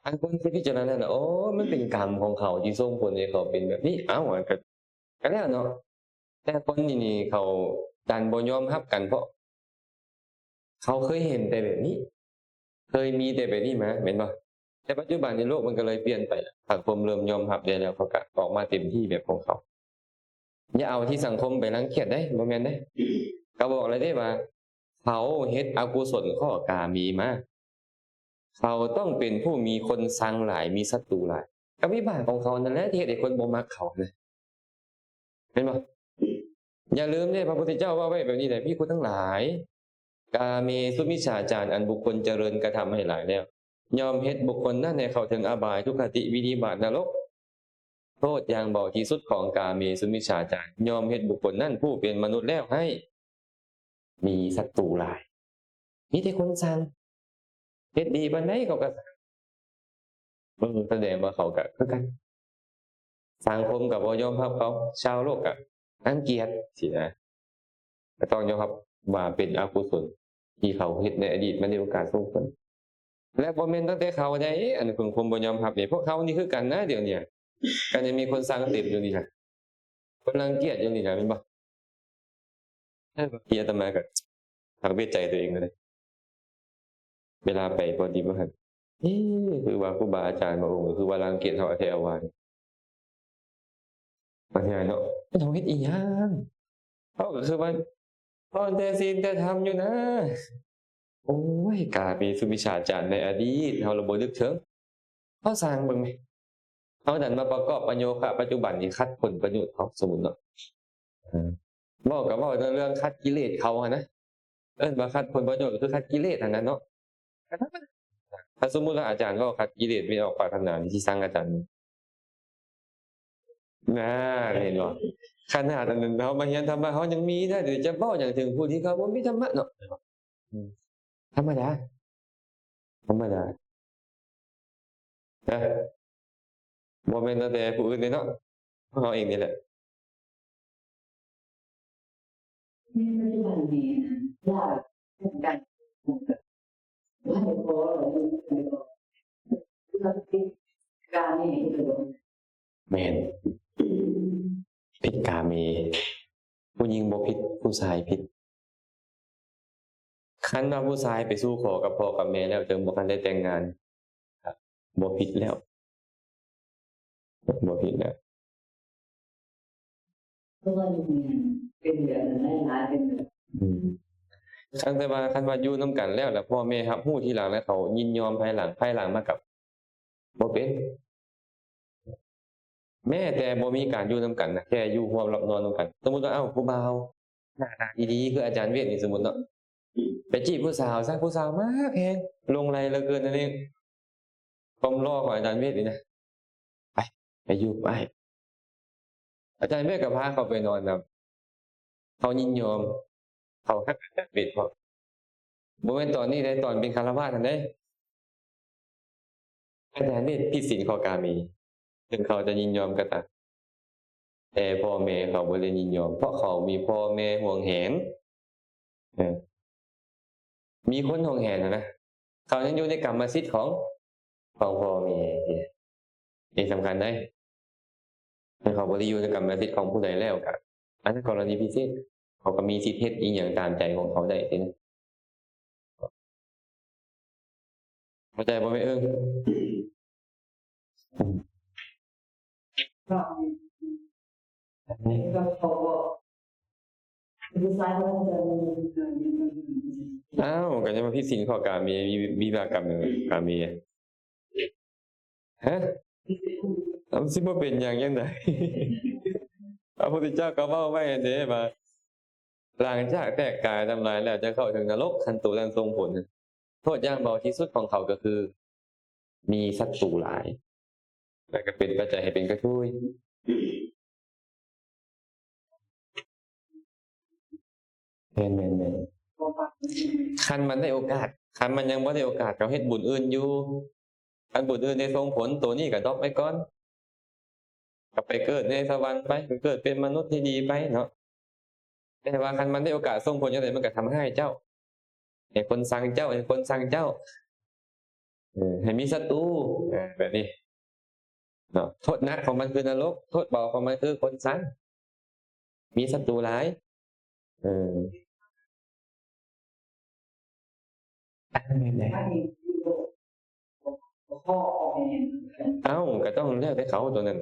ອັນຄົນທີ່ພິຈາລະນານະ ໂອ້ ມັນເປັນກຳຂອງເຂົາທີ່ສົ່ງຜົນໃຫ້ເຂົາເປັນແບບນີ້ ເອົ້າ ກໍ ກໍແລ້ວເນາະ. ແຕ່ຄົນນີ້ນີ້ເຂົາດັນບໍ່ຍອມຮັບກັນ ເພາະເຂົາເຄີຍເຫັນແຕ່ແບບນີ້ ເຄີຍມີແຕ່ແບບນີ້ມາ ແມ່ນບໍ່? ແຕ່ປັດຈຸບັນນີ້ໂລກມັນກໍເລີຍປ່ຽນໄປລະ ສັງຄົມເລີ່ມຍອມຮັບໄດ້ແລ້ວ ເຂົາກໍອອກມາເຕັມທີ່ແບບຂອງເຂົາ. ຢ່າເອົາທີ່ສັງຄົມໄປລັງກຽດເດ້ ບໍ່ແມ່ນເດ້. ກໍບອກແລ້ວເດ້ວ່າ ເຂົາເຮັດອະກຸສົນຂໍ້ກາເມມາ ເຂົາຕ້ອງເປັນຜູ້ມີຄົນຊັງຫຼາຍ ມີສັດຕູຫຼາຍ ກໍວິບາກຂອງເຂົານັ້ນແຫຼະທີ່ເຮັດໃຫ້ຄົນບໍ່ມັກເຂົານະ ແມ່ນບໍ່? ຢ່າລືມເດ້ ພະພຸດທະເຈົ້າເວົ້າໄວ້ແບບນີ້ແຫຼະ ພິກຂຸທັງຫຼາຍ ກາເມສຸມິດສາຈານ ອັນບຸກຄົນຈະເລີນກະທຳໃຫ້ຫຼາຍແລ້ວ ຍ່ອມເຮັດບຸກຄົນນັ້ນໃຫ້ເຂົ້າເຖິງອະບາຍ ທຸກຄະຕິ ວິນິບາດ ນະລົກ. ໂທດຢ່າງເບົາທີ່ສຸດຂອງກາເມສຸມິດສາຈານ ຍ່ອມເຮັດບຸກຄົນນັ້ນຜູ້ເປັນມະນຸດແລ້ວໃຫ້ມີສັດຕູຫຼາຍ. ມີແຕ່ຄົນຊັງ ເຮັດດີປານໃດເຂົາກໍຊັງ. ເອີ ສະແດງວ່າເຂົາກໍຄືກັນ ສັງຄົມກໍບໍ່ຍອມຮັບເຂົາ ຊາວໂລກກໍລັງກຽດຊີ້ນະ. ກໍຕ້ອງຍອມຮັບວ່າເປັນອະກຸສົນທີ່ເຂົາເຮັດໃນອະດີດມາໃນໂອກາດສົມຄວນ ແລະ ບໍ່ແມ່ນຕັ້ງແຕ່ເຂົາໃດ໋ ອັນເພິ່ນຄົມບໍ່ຍອມຮັບນີ້ ພວກເຮົານີ້ຄືກັນນະ ດຽວນີ້ ກໍຍັງມີຄົນຊັງເຕັມຢູ່ນີ້ນະ ຄົນລັງກຽດຢູ່ນີ້ນະ ແມ່ນບໍ່? ເອີ ບາງທີອາດຕະມາກໍສັງເວດໃຈຕົວເອງເລີຍ ເວລາໄປບ່ອນທີ່ບໍ່ທັນ ເອີ ຄືວ່າຄູບາອາຈານບາງອົງກໍຄືວ່າລັງກຽດເຮົາແທ້ວ່າ ບາງເທື່ອເນາະ ເຮົາເຮັດອີ່ຫຍັງ? ເຮົາກໍຄືວ່າ ສອນແຕ່ສິນແຕ່ທຳຢູ່ນະ. ໂອ້ຍ ກາເມສຸມິດສາຈານໃນອະດີດ ເຮົາລະບໍ່ນຶກເຖິງ. ເຮົາສ້າງເບິ່ງແມະ ເຮົາດັນມາປະກອບປະໂຫຍຄະປັດຈຸບັນນີ້ ຂັດຜົນປະໂຫຍດເຮົາ ສົມມຸດເນາະ. ເອີ ເວົ້າກໍເວົ້າເລື່ອງຂັດກິເລດເຂົາຫັ້ນນະ. ເອີ້ນວ່າຂັດຜົນປະໂຫຍດກໍຄືຂັດກິເລດຫັ້ນນະເນາະ. ຖ້າສົມມຸດວ່າອາຈານເວົ້າຂັດກິເລດ ເວອອກປາດຖະໜາ ຊິຊັງອາຈານ. ນານ ເຫັນບໍ່? ຂະໜາດອັນນັ້ນເຮົາມາຮຽນທຳມະ ເຮົາຍັງມີນະ ດຽວຈະເວົ້າຫຍັງເຖິງຜູ້ທີ່ເຂົາບໍ່ມີທຳມະເນາະ. ອືມ ທຳມະດາ ທຳມະດາ ນະ ບໍ່ແມ່ນແຕ່ຜູ້ອື່ນເດ້ເນາະ ພວກເຮົາເອງນີ້ແຫຼະ. ໃນປັດຈຸບັນນີ້ນະ ຫຼາຍໂຄງການ ຫຼາຍພໍ ແມ່ນ ຕິດກາເມ ຕິດກາເມ. ຜູ້ຍິງບໍ່ຜິດ ຜູ້ຊາຍຜິດ. ຄັນວ່າຜູ້ຊາຍໄປສູ່ຂໍກັບພໍ່ກັບແມ່ແລ້ວ ເຖິງບໍ່ທັນໄດ້ແຕ່ງງານ ກໍບໍ່ຜິດແລ້ວ ບໍ່ຜິດແລ້ວ. ເພາະວ່າຢູ່ນີ້ເປັນແບບນັ້ນຫຼາຍໆ ເປັນແບບ ອືມ ຄັນແຕ່ວ່າ ຄັນວ່າຢູ່ນຳກັນແລ້ວ ແລ້ວພໍ່ແມ່ຮັບຮູ້ທີຫຼັງ ແລ້ວເຂົາຍິນຍອມພາຍຫຼັງ ພາຍຫຼັງມາກັບ ບໍ່ເປັນ. ແມ້ແຕ່ບໍ່ມີການຢູ່ນຳກັນນະ ແຄ່ຢູ່ຮ່ວມຫຼັບນອນນຳກັນ ສົມມຸດວ່າ ເອົ້າ ຜູ້ບ່າວໜ້າຕາດີໆ ຄືອາຈານເວດນີ້ ສົມມຸດເນາະ ໄປຈີບຜູ້ສາວຊະ ຜູ້ສາວມັກແຮງ ຫຼົງໄຫຼເຫຼືອເກີນ ອັນນີ້ ຄວາມຫຼໍ່ຂອງອາຈານເວດນີ້ນະ ໄປ ໄປຢູ່ກັບອ້າຍ. ອາຈານເວດກໍພາເຂົາໄປນອນນຳ ເຂົາຍິນຍອມ ເຂົາຮັກອາຈານເວດພ້ອມ. ບໍ່ແມ່ນຕອນນີ້ເດ້ ຕອນເປັນຄາລະວາດຫັ້ນເດ້ ອາຈານເວດຜິດສິນຂໍ້ກາເມ ເຖິງເຂົາຈະຍິນຍອມກໍຕາມ ແຕ່ພໍ່ແມ່ເຂົາບໍ່ໄດ້ຍິນຍອມ ເພາະເຂົາມີພໍ່ແມ່ຫວງແຫນ ເອີ ມີຄົນຫວງແຫນຫັ້ນນະ ເຂົາຍັງຢູ່ໃນກຳມະສິດຂອງ ຂອງພໍ່ແມ່. ນີ້ສຳຄັນເດ້ ຖ້າເຂົາບໍ່ໄດ້ຢູ່ໃນກຳມະສິດຂອງຜູ້ໃດແລ້ວກະ ອັນນັ້ນກໍລະນີພິເສດ ເຂົາກໍມີສິດເຮັດອີ່ຫຍັງຕາມໃຈຂອງເຂົາໄດ້ຊີ້ນະ. ເຂົ້າໃຈບໍ່ແມ່ເອີງ? ອ້າວ ກໍຍັງວ່າຜິດສິນຂໍ້ກາເມ ວິ ວິວາກຳ ກາເມ ຮະ? ມັນຊິບໍ່ເປັນຫຍັງຈັ່ງໃດ? ພະພຸດທະເຈົ້າກໍເວົ້າໄວ້ເດ້ວ່າ ຫຼັງຈາກແຕກກາຍທຳລາຍແລ້ວ ຈະເຂົ້າເຖິງນະລົກ ຄັນໂຕນັ້ນສົ່ງຜົນ. ໂທດຢ່າງເບົາທີ່ສຸດຂອງເຂົາກໍຄື ມີສັດຕູຫຼາຍ ແລ້ວກໍເປັນປັດໄຈໃຫ້ເປັນກະທຸຍ. ແມ່ນໆໆ ຄັນມັນໄດ້ໂອກາດ ຄັນມັນຍັງບໍ່ໄດ້ໂອກາດ ກໍເຮັດບຸນອື່ນຢູ່. ຄັນບຸນອື່ນໄດ້ສົ່ງຜົນ ໂຕນີ້ກໍດຣອບໄວ້ກ່ອນ ກໍໄປເກີດໃນສະຫວັນໄປ ໄປເກີດເປັນມະນຸດທີ່ດີໄປເນາະ. ແຕ່ວ່າຄັນມັນໄດ້ໂອກາດສົ່ງຜົນຈັ່ງໃດ ມັນກໍທຳຮ້າຍເຈົ້າ ໃຫ້ຄົນຊັງເຈົ້າ ໃຫ້ຄົນຊັງເຈົ້າ ເອີ ໃຫ້ມີສັດຕູ ເອີ ແບບນີ້ເນາະ. ໂທດໜັກຂອງມັນຄືນະລົກ ໂທດເບົາຂອງມັນຄືຄົນຊັງ ມີສັດຕູຫຼາຍ ເອີ. ເອົ້າ ກໍຕ້ອງແລ້ວແຕ່ເຂົາໂຕນັ້ນ.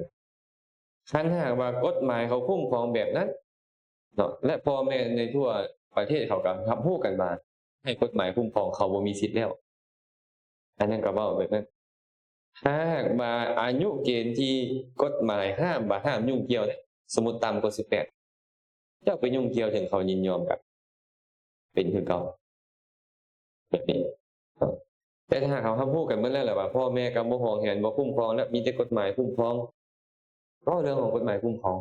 ຄັນຫາກວ່າກົດໝາຍເຂົາຄຸ້ມຄອງແບບນັ້ນເນາະ ແລະ ພໍ່ແມ່ໃນທົ່ວປະເທດເຂົາກໍຮັບຮູ້ກັນວ່າ ໃຫ້ກົດໝາຍຄຸ້ມຄອງ ເຂົາບໍ່ມີສິດແລ້ວ. ອັນນັ້ນກໍເວົ້າແບບນັ້ນ. ຖ້າຫາກວ່າອາຍຸເກນທີ່ກົດໝາຍຫ້າມວ່າຫ້າມຫຍຸ້ງກ່ຽວເດ ສົມມຸດຕ່ຳກວ່າສິບແປດ ເຈົ້າໄປຫຍຸ້ງກ່ຽວເຖິງເຂົາຍິນຍອມກໍເປັນຄືເກົ່າ ແບບນີ້. ແຕ່ຖ້າເຮົາຮັບຮູ້ກັນເບິດແລ້ວແຫຼະວ່າ ພໍ່ແມ່ກໍບໍ່ຫວງແຫນ ບໍ່ຄຸ້ມຄອງ ແລະ ມີແຕ່ກົດໝາຍຄຸ້ມຄອງ ເວົ້າເລື່ອງຂອງກົດໝາຍຄຸ້ມຄອງ.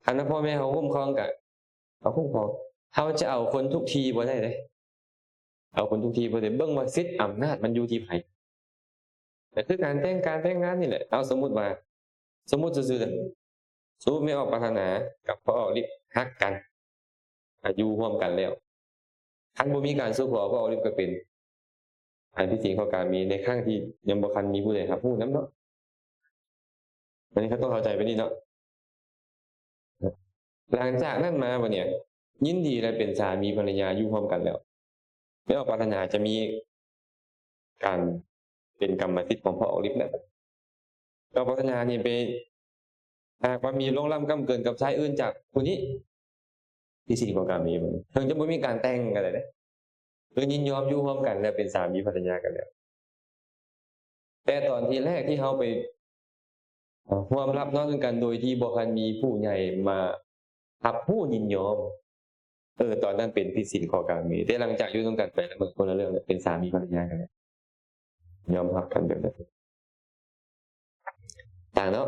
ຄັນວ່າພໍ່ແມ່ເຮົາຄຸ້ມຄອງກະເຮົາຄຸ້ມຄອງ. ເຮົາຈະເອົາຄົນທຸກທີ່ບໍ່ໄດ້ເດ້. ເອົາຄົນທຸກທີ່ບໍ່ໄດ້. ເບິ່ງວ່າສິດອຳນາດມັນຢູ່ທີ່ໃຜ. ກໍຄືການແຕ່ງ ການແຕ່ງງານນີ້ແຫຼະ. ເອົາ ສົມມຸດວ່າ ສົມມຸດຊື່ໆ ສົມມຸດແມ່ອອກປາຖະໜາກັບພໍ່ອອກລິບຮັກກັນ ອາ ຢູ່ຮ່ວມກັນແລ້ວ. ຄັນບໍ່ມີການສູ່ຂໍ ພໍ່ອອກລິບກໍເປັນ ອັນ ຜິດສິນຂໍ້ກາເມ ໃນຄັ້ງທີ່ຍັງບໍ່ທັນມີຜູ້ໃດຮັບຮູ້ນຳເນາະ. ອັນນີ້ເຮົາຕ້ອງເຂົ້າໃຈແບບນີ້ເນາະ. ຫຼັງຈາກນັ້ນມາບັດນີ້ ຍິນດີແລະເປັນສາມີພັນລະຍາຢູ່ຮ່ວມກັນແລ້ວ ແມ່ອອກປາຖະໜາຈະມີການເປັນກຳມະສິດຂອງພໍ່ອອກລິບແລ້ວ. ແມ່ອອກປາຖະໜານີ້ໄປ ຫາກວ່າມີລ່ວງລ້ຳກ້ຳເກີນກັບຊາຍອື່ນຈາກຜູ້ນີ້ ທີ່ສິນຂອງກາເມ ເຖິງຈະບໍ່ມີການແຕ່ງກັນເລີຍເດ້ ຄືຍິນຍອມຢູ່ຮ່ວມກັນແລ້ວ ເປັນສາມີພັນລະຍາກັນແລ້ວ. ແຕ່ຕອນທີແລກທີ່ເຮົາໄປ ເອີ ຮ່ວມຫຼັບນອນນຳກັນໂດຍທີ່ບໍ່ທັນມີຜູ້ໃຫຍ່ມາຮັບຮູ້ຍິນຍອມ ເອີ ຕອນນັ້ນເປັນຜິດສິນຂໍ້ກາເມ. ແຕ່ຫຼັງຈາກຢູ່ນຳກັນໄປແລ້ວ ມັນຄົນລະເລື່ອງແລ້ວ ເປັນສາມີພັນລະຍາກັນແລ້ວ ຍອມຮັບກັນແບບນັ້ນ. ຕ່າງເນາະ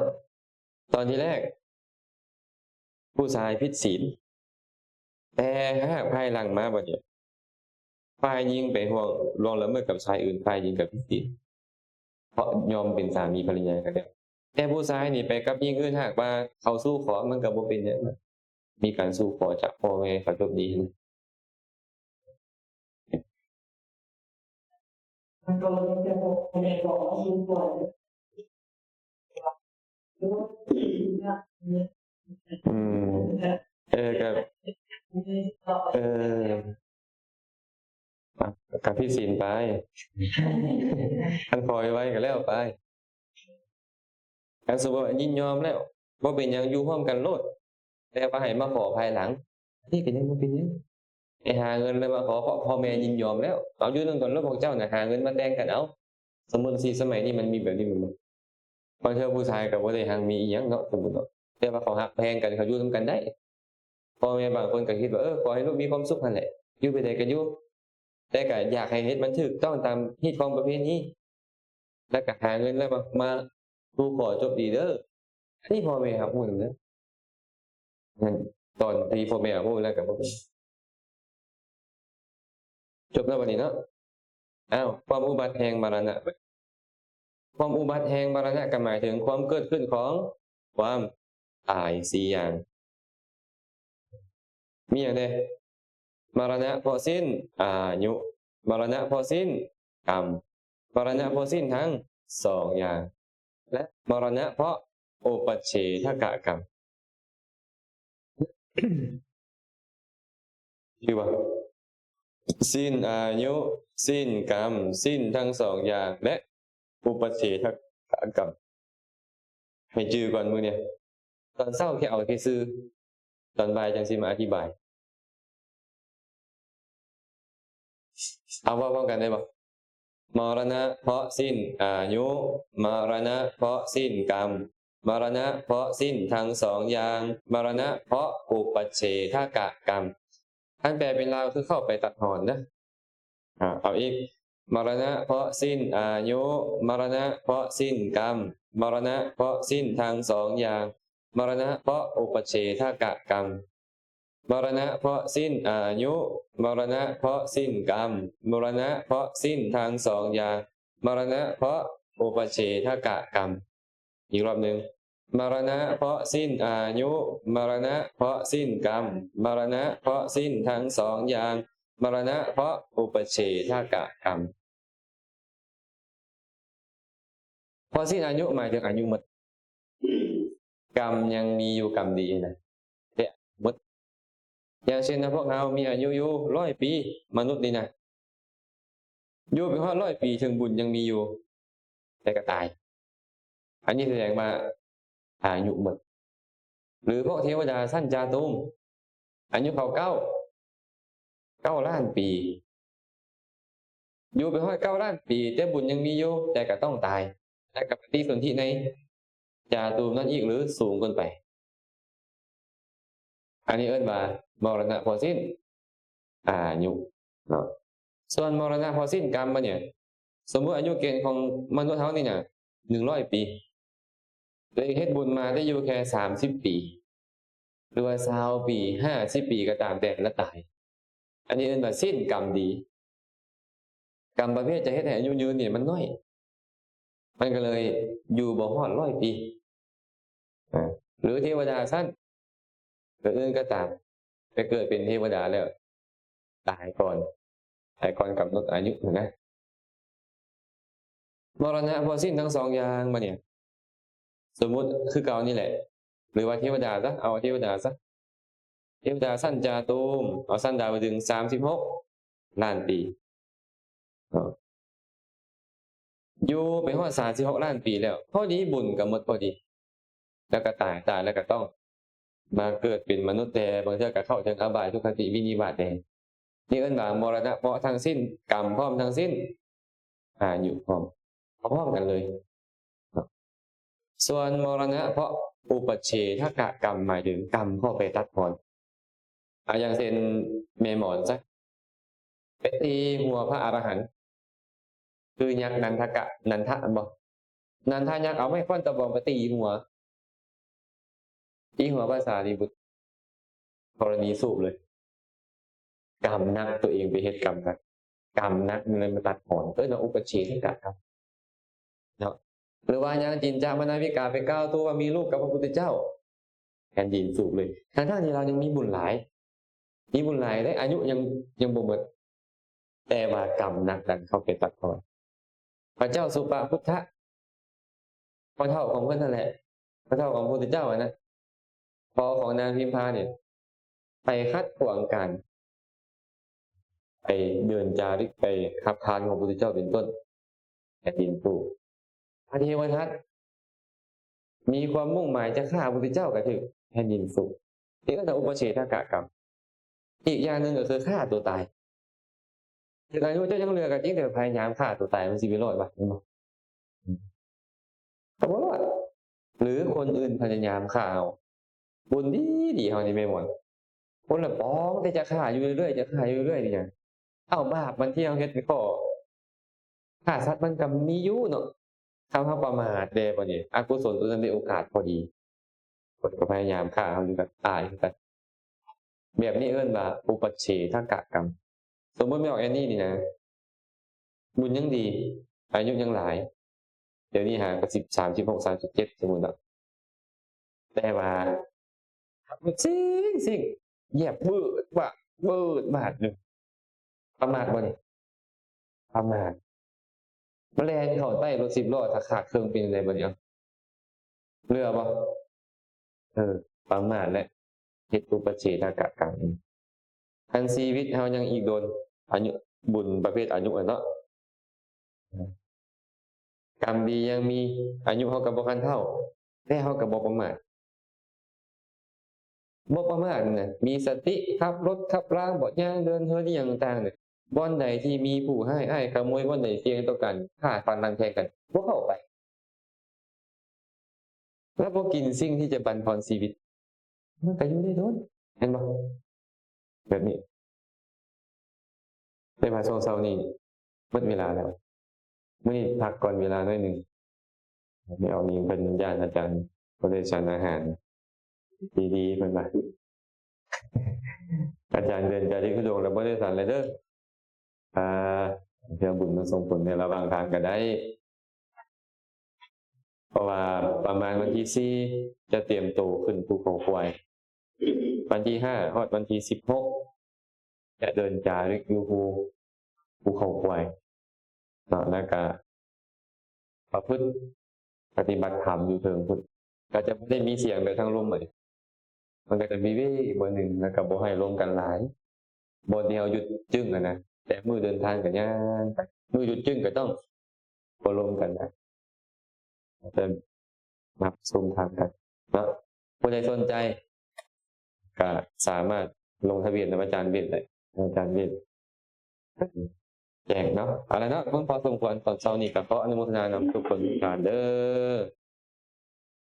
ຕອນທີແລກ ຜູ້ຊາຍຜິດສິນ ແຕ່ຫາກພາຍຫຼັງມາບັດນີ້ ຝ່າຍຍິງໄປຮ່ວງ ລ່ວງລະເມີດກັບຊາຍອື່ນ ຝ່າຍຍິງກໍຜິດສິນ ເພາະຍອມເປັນສາມີພັນລະຍາກັນແລ້ວ. ແຕ່ຜູ້ຊາຍນີ້ໄປກັບຍິງອື່ນ ຫາກວ່າເຂົາສູ່ຂໍ ມັນກໍບໍ່ເປັນຫຍັງ ມີການສູ່ຂໍຈາກພໍ່ແມ່ ເຂົາຈົບດີ. ອືມ ເອີ ກໍ ເອີ ອ່ະ ກໍຜິດສິນໄປ ຄັນຂໍໄວໆກໍແລ້ວໄປ. ຄັນສົມມຸດວ່າຍິນຍອມແລ້ວ ບໍ່ເປັນຫຍັງ ຢູ່ຮ່ວມກັນໂລດ ແຕ່ວ່າໃຫ້ມາຂໍພາຍຫຼັງ ອັນນີ້ກໍຍັງບໍ່ເປັນຫຍັງ. ໄປຫາເງິນແລ້ວມາຂໍ ເພາະພໍ່ແມ່ຍິນຍອມແລ້ວ ເອົາຢູ່ນຳກັນໂລດ ພວກເຈົ້ານະ ຫາເງິນມາແຕ່ງກັນເອົາ. ສົມມຸດຊິສະໄໝນີ້ມັນມີແບບນີ້ແມ່ນບໍ່? ບາງເທື່ອຜູ້ຊາຍກໍບໍ່ໄດ້ຮັ່ງມີອີ່ຫຍັງເນາະ ສົມມຸດເນາະ ແຕ່ວ່າເຂົາຮັກແພງກັນ ເຂົາຢູ່ນຳກັນໄດ້. ພໍ່ແມ່ບາງຄົນກໍຄິດວ່າ ເອີ ຂໍໃຫ້ລູກມີຄວາມສຸກຫັ້ນແຫຼະ ຢູ່ແບບໃດກໍຢູ່ ແຕ່ກໍຢາກໃຫ້ເຮັດມັນຖືກຕ້ອງຕາມຮີດຄອງປະເພນີ ແລ້ວກໍຫາເງິນແລ້ວມາ ມາສູ່ຂໍຈົບດີເດີ. ອັນນີ້ພໍ່ແມ່ຮັບຮູ້ນຳເດີ. ນັ້ນຕອນທີ່ພໍ່ແມ່ຮັບຮູ້ແລ້ວກໍບໍ່ເປັນ ຈົບແລ້ວບັດນີ້ເນາະ. ອ້າວ ຄວາມອຸບັດແຫ່ງມະລະນະ. ຄວາມອຸບັດແຫ່ງມະລະນະກໍໝາຍເຖິງຄວາມເກີດຂຶ້ນຂອງຄວາມຕາຍສີ່ຢ່າງ. ມີຫຍັງແດ່? ມະລະນະເພາະສິ້ນອາຍຸ, ມະລະນະເພາະສິ້ນກຳ, ມະລະນະເພາະສິ້ນທັງສອງຢ່າງ ແລະ ມະລະນະເພາະອຸປັດເສທະກະກຳ. ຄືວ່າ ສິ້ນອາຍຸ, ສິ້ນກຳ, ສິ້ນທັງສອງຢ່າງ ແລະ ອຸປັດເສທະກະກຳ. ໃຫ້ຈື່ກ່ອນມື້ນີ້ ຕອນເຊົ້າແຄ່ເອົາແຄ່ຊື່ ຕອນບ່າຍຈັ່ງຊິມາອະທິບາຍ. ເອົາ ເວົ້າພ້ອມກັນໄດ້ບໍ່? ມະລະນະເພາະສິ້ນອາຍຸ, ມະລະນະເພາະສິ້ນກຳ, ມະລະນະເພາະສິ້ນທັງສອງຢ່າງ, ມະລະນະເພາະອຸປັດເສທະກະກຳ. ຄັນແປເປັນລາວຄືເຂົ້າໄປຕັດຮອນນະ. ອາ ເອົາອີກ. ມະລະນະເພາະສິ້ນອາຍຸ, ມະລະນະເພາະສິ້ນກຳ, ມະລະນະເພາະສິ້ນທັງສອງຢ່າງ, ມະລະນະເພາະອຸປັດເສທະກະກຳ. ມະລະນະເພາະສິ້ນອາຍຸ, ມະລະນະເພາະສິ້ນກຳ, ມະລະນະເພາະສິ້ນທັງສອງຢ່າງ, ມະລະນະເພາະອຸປັດເສທະກະກຳ. ອີກລອບໜຶ່ງ. ມະລະນະເພາະສິ້ນອາຍຸ, ມະລະນະເພາະສິ້ນກຳ, ມະລະນະເພາະສິ້ນທັງສອງຢ່າງ, ມະລະນະເພາະອຸປັດເສທະກະກຳ. ເພາະສິ້ນອາຍຸໝາຍເຖິງອາຍຸໝົດ, ກຳຍັງມີຢູ່ ກຳດີນະ ແຕ່ອາຍຸໝົດ. ຢ່າງເຊັ່ນນະ ພວກເຮົາມີອາຍຸຢູ່ຮ້ອຍປີ, ມະນຸດນີ້ນະ ຢູ່ໄປຮອດຮ້ອຍປີ ເຖິງບຸນຍັງມີຢູ່ ແຕ່ກໍຕາຍ. ອັນນີ້ສະແດງວ່າອາຍຸໝົດ. ຫຼືພວກເທວະດາຊັ້ນຈາຕຸມ ອາຍຸເຂົາເກົ້າ ເກົ້າລ້ານປີ, ຢູ່ໄປຮອດເກົ້າລ້ານປີ ແຕ່ບຸນຍັງມີຢູ່ ແຕ່ກໍຕ້ອງຕາຍ ແລະກໍປະຕິສົນທິໃນຈາຕຸມນັ້ນອີກ ຫຼືສູງເກີນໄປ. ອັນນີ້ເອີ້ນວ່າມໍລະນະເພາະສິ້ນອາຍຸເນາະ. ສ່ວນມໍລະນະເພາະສິ້ນກຳບັດນີ້ ສົມມຸດອາຍຸເກນຂອງມະນຸດເຮົານີ້ນະ ໜຶ່ງຮ້ອຍປີ, ຕົວເອງເຮັດບຸນມາໄດ້ຢູ່ແຄ່ສາມສິບປີ ຫຼືວ່າຊາວປີ ຫ້າສິບປີກໍຕາມແຕ່ ລະຕາຍ. ອັນນີ້ເອີ້ນວ່າສິ້ນກຳດີ. ກຳປະເພດຈະເຮັດໃຫ້ອາຍຸຍືນນີ້ມັນໜ້ອຍ, ມັນກໍເລີຍຢູ່ບໍ່ຮອດຮ້ອຍປີ. ອາ ຫຼືເທວະດາຊັ້ນອື່ນໆກໍຕາມ ໄປເກີດເປັນເທວະດາແລ້ວຕາຍກ່ອນ, ຕາຍກ່ອນກຳນົດອາຍຸຫັ້ນນະ. ມໍລະນະເພາະສິ້ນທັງສອງຢ່າງບັດນີ້ ສົມມຸດຄືເກົ່ານີ້ແຫຼະ ຫຼືວ່າເທວະດາຊະ, ເອົາເທວະດາຊະ, ເທວະດາຊັ້ນຈາຕຸມ ເອົາຊັ້ນດາວດຶງ ສາມສິບຫົກລ້ານປີ ເນາະ. ຢູ່ໄປຮອດສາມສິບຫົກລ້ານປີແລ້ວ ພໍດີບຸນກໍໝົດພໍດີ ແລ້ວກໍຕາຍ, ຕາຍແລ້ວກໍຕ້ອງມາເກີດເປັນມະນຸດແດ່, ບາງເທື່ອກໍເຂົ້າເຖິງອະບາຍ, ທຸກຄະຕິ, ວິນິບາດແດ່. ນີ້ເອີ້ນວ່າມໍລະນະເພາະທັງສິ້ນ, ກຳພ້ອມທັງສິ້ນ, ອາຍຸພ້ອມ, ເອົາພ້ອມກັນເລີຍ. ສ່ວນມໍລະນະເພາະອຸປັດເສທະກະກຳ ໝາຍເຖິງກຳເຂົ້າໄປຕັດຮອນ. ອາ ຢ່າງເຊັ່ນແມ່ໝອນຊະ ໄປຕີຫົວພະອະລະຫັນ ຄືຍັກນັນທະກະ ນັນທະ ແມ່ນບໍ່? ນັນທະຍັກເອົາໄມ້ຄ້ອນຕະບອງໄປຕີຫົວ, ຕີຫົວພະສາລີບຸດ ທໍລະນີສູບເລີຍ. ກຳໜັກ, ຕົວເອງໄປເຮັດກຳໜັກ, ກຳໜັກມັນເລີຍມາຕັດຮອນ, ເອີ້ນວ່າອຸປະເສທະກະກຳເນາະ. ຫຼືວ່າຍັງຈິນຈາມະນາວິກາໄປກ່າວໂຕ້ວ່າມີລູກກັບພະພຸດທະເຈົ້າ, ແຜ່ນດິນສູບເລີຍ, ທັງໆທີ່ລາວຍັງມີບຸນຫຼາຍ, ມີບຸນຫຼາຍເດ້, ອາຍຸຍັງ, ຍັງບໍ່ໝົດ, ແຕ່ວ່າກຳໜັກດັນເຂົ້າໄປຕັດຮອນ. ພະເຈົ້າສຸປະພຸດທະ ພໍ່ເຖົ້າຂອງເພິ່ນນັ້ນແຫຼະ, ພໍ່ເຖົ້າຂອງພະພຸດທະເຈົ້າຫັ້ນນະ, ພໍ່ຂອງນາງພິມພານີ້ ໄປຂັດຂວາງການ ໄປເດີນຈາລິກ ໄປຮັບທານຂອງພະພຸດທະເຈົ້າເປັນຕົ້ນ ແຜ່ນດິນຟູ. ພະເທວະທັດ ມີຄວາມມຸ່ງໝາຍຈະຂ້າພະພຸດທະເຈົ້າກໍຖືກ ແຜ່ນດິນຟູ. ທີ່ເອີ້ນວ່າອຸປະເສດຖະກະກຳ. ອີກຢ່າງໜຶ່ງກໍຄືຂ້າຕົວຕາຍ. ເຖິງອາຍຸເຈົ້າຍັງເຫຼືອກໍຈິງ, ແຕ່ພະຍາຍາມຂ້າຕົວຕາຍ ມັນຊິໄປລອດວະ? ເຫັນບໍ່? ກໍບໍ່ລອດ. ຫຼືຄົນອື່ນພະຍາຍາມຂ້າເຮົາ. ບຸນດີໆເຮົານີ້ແມ່ນບໍ່? ຄົນລະປອງແຕ່ຈະຂ້າຢູ່ເລື້ອຍໆ ຈະຂ້າຢູ່ເລື້ອຍໆ ເປັນຫຍັງ? ເອົ້າ ບາບມັນທີ່ເຮົາເຮັດເປັນຂໍ້ ຂ້າສັດມັນກໍມີຢູ່ເນາະ. ຖ້າເຮົາປະໝາດແດ່ບັດນີ້ ອະກຸສົນຕົວນັ້ນໄດ້ໂອກາດພໍດີ ເພິ່ນກໍພະຍາຍາມຂ້າເຮົາຢູ່ກັນ ຕາຍຄືກັນ. ແບບນີ້ເອີ້ນວ່າອຸປະເສດຖະກະກຳ. ສົມມຸດແມ່ອອກແອນນີນີ້ນະ ບຸນຍັງດີ ອາຍຸຍັງຫຼາຍ ດຽວນີ້ຫາກໍສິບສາມ ສິບຫົກ ສາມສິບເຈັດ ສົມມຸດເນາະ. ແຕ່ວ່າຂັບລົດຊິງໆ ຢຽບບືດບາດ ບືດບາດຢູ່. ປະໝາດບໍ່ນີ້? ປະໝາດ. ມາແລ່ນເຂົ້າໃຕ້ລົດສິບລໍ້ ຖ້າຂາດເຄິ່ງເປັນຈັ່ງໃດບັດນີ້? ເຫຼືອບໍ່? ເອີ ປະໝາດແຫຼະ ເຮັດອຸປະເສດຖະກະກຳ. ຄັນຊີວິດເຮົາຍັງອີກດົນ ອາຍຸ ບຸນປະເພດອາຍຸຫັ້ນເນາະ ກຳດີຍັງມີ ອາຍຸເຮົາກໍບໍ່ທັນເຖົ້າ ແຕ່ເຮົາກໍບໍ່ປະໝາດ. ບໍ່ປະໝາດນະ ມີສະຕິ ຂັບລົດຂັບລາ ບໍ່ ຍ່າງເດີນເຫີນອີ່ຫຍັງຕ່າງໆ ບ່ອນໃດທີ່ມີຜູ້ຮ້າຍ ອ້າຍຂະໂມຍ ບ່ອນໃດສ່ຽງຕໍ່ການຂ້າຟັນລ້າງແທງກັນ ບໍ່ເຂົ້າໄປ. ແລ້ວບໍ່ກິນສິ່ງທີ່ຈະບັນທອນຊີວິດ ມັນກໍຢູ່ໄດ້ດົນ ແມ່ນບໍ່? ແບບນີ້. ແຕ່ວ່າຊ່ວງເຊົ້ານີ້ໝົດເວລາແລ້ວ ມື້ນີ້ພັກກ່ອນເວລາໜ້ອຍໜຶ່ງ. ແມ່ອອກນີ້ເພິ່ນຢ້ານອາຈານບໍ່ໄດ້ສັນອາຫານດີໆ ເພິ່ນວ່າ. ອາຈານເດີນຈາລິກທຸດົງແລ້ວບໍ່ໄດ້ສັນເລີຍເດີ. ອ່າ ເພື່ອບຸນມາສົ່ງຜົນໃນລະຫວ່າງທາງກໍໄດ້ ເພາະວ່າປະມານວັນທີສີ່ຈະຕຽມໂຕຂຶ້ນພູເຂົາຄວາຍ, ວັນທີຫ້າຮອດວັນທີສິບຫົກຈະເດີນຈາລິກຢູ່ພູ ພູເຂົາຄວາຍເນາະ, ແລ້ວກະປະພຶດປະຕິບັດທຳຢູ່ເທິງພຸ້ນ. ກໍຈະບໍ່ໄດ້ມີສຽງແບບທາງລົມບັດນີ້ ມັນກໍຈະວິເວກອີກບ່ອນໜຶ່ງ ແລ້ວກໍບໍ່ໃຫ້ລົມກັນຫຼາຍ ບ່ອນທີ່ເຮົາຢຸດຈຶ້ງຫັ້ນນະ. ແຕ່ມື້ເດີນທາງກໍຍ່າງໄປ, ມື້ຢຸດຈຶ້ງກໍຕ້ອງບໍ່ລົມກັນນະ, ເປັນນັບຊຸມທາງກັນເນາະ. ຜູ້ໃດສົນໃຈກໍສາມາດລົງທະບຽນນຳອາຈານເວດໄດ້, ອາຈານເວດ ແຈ້ງເນາະ. ເອົາລະເນາະ, ເພິ່ນພໍສົມຄວນຕອນເຊົ້ານີ້ ກໍຂໍອະນຸໂມທະນານຳທຸກຄົນທຸກທ່ານເດີ.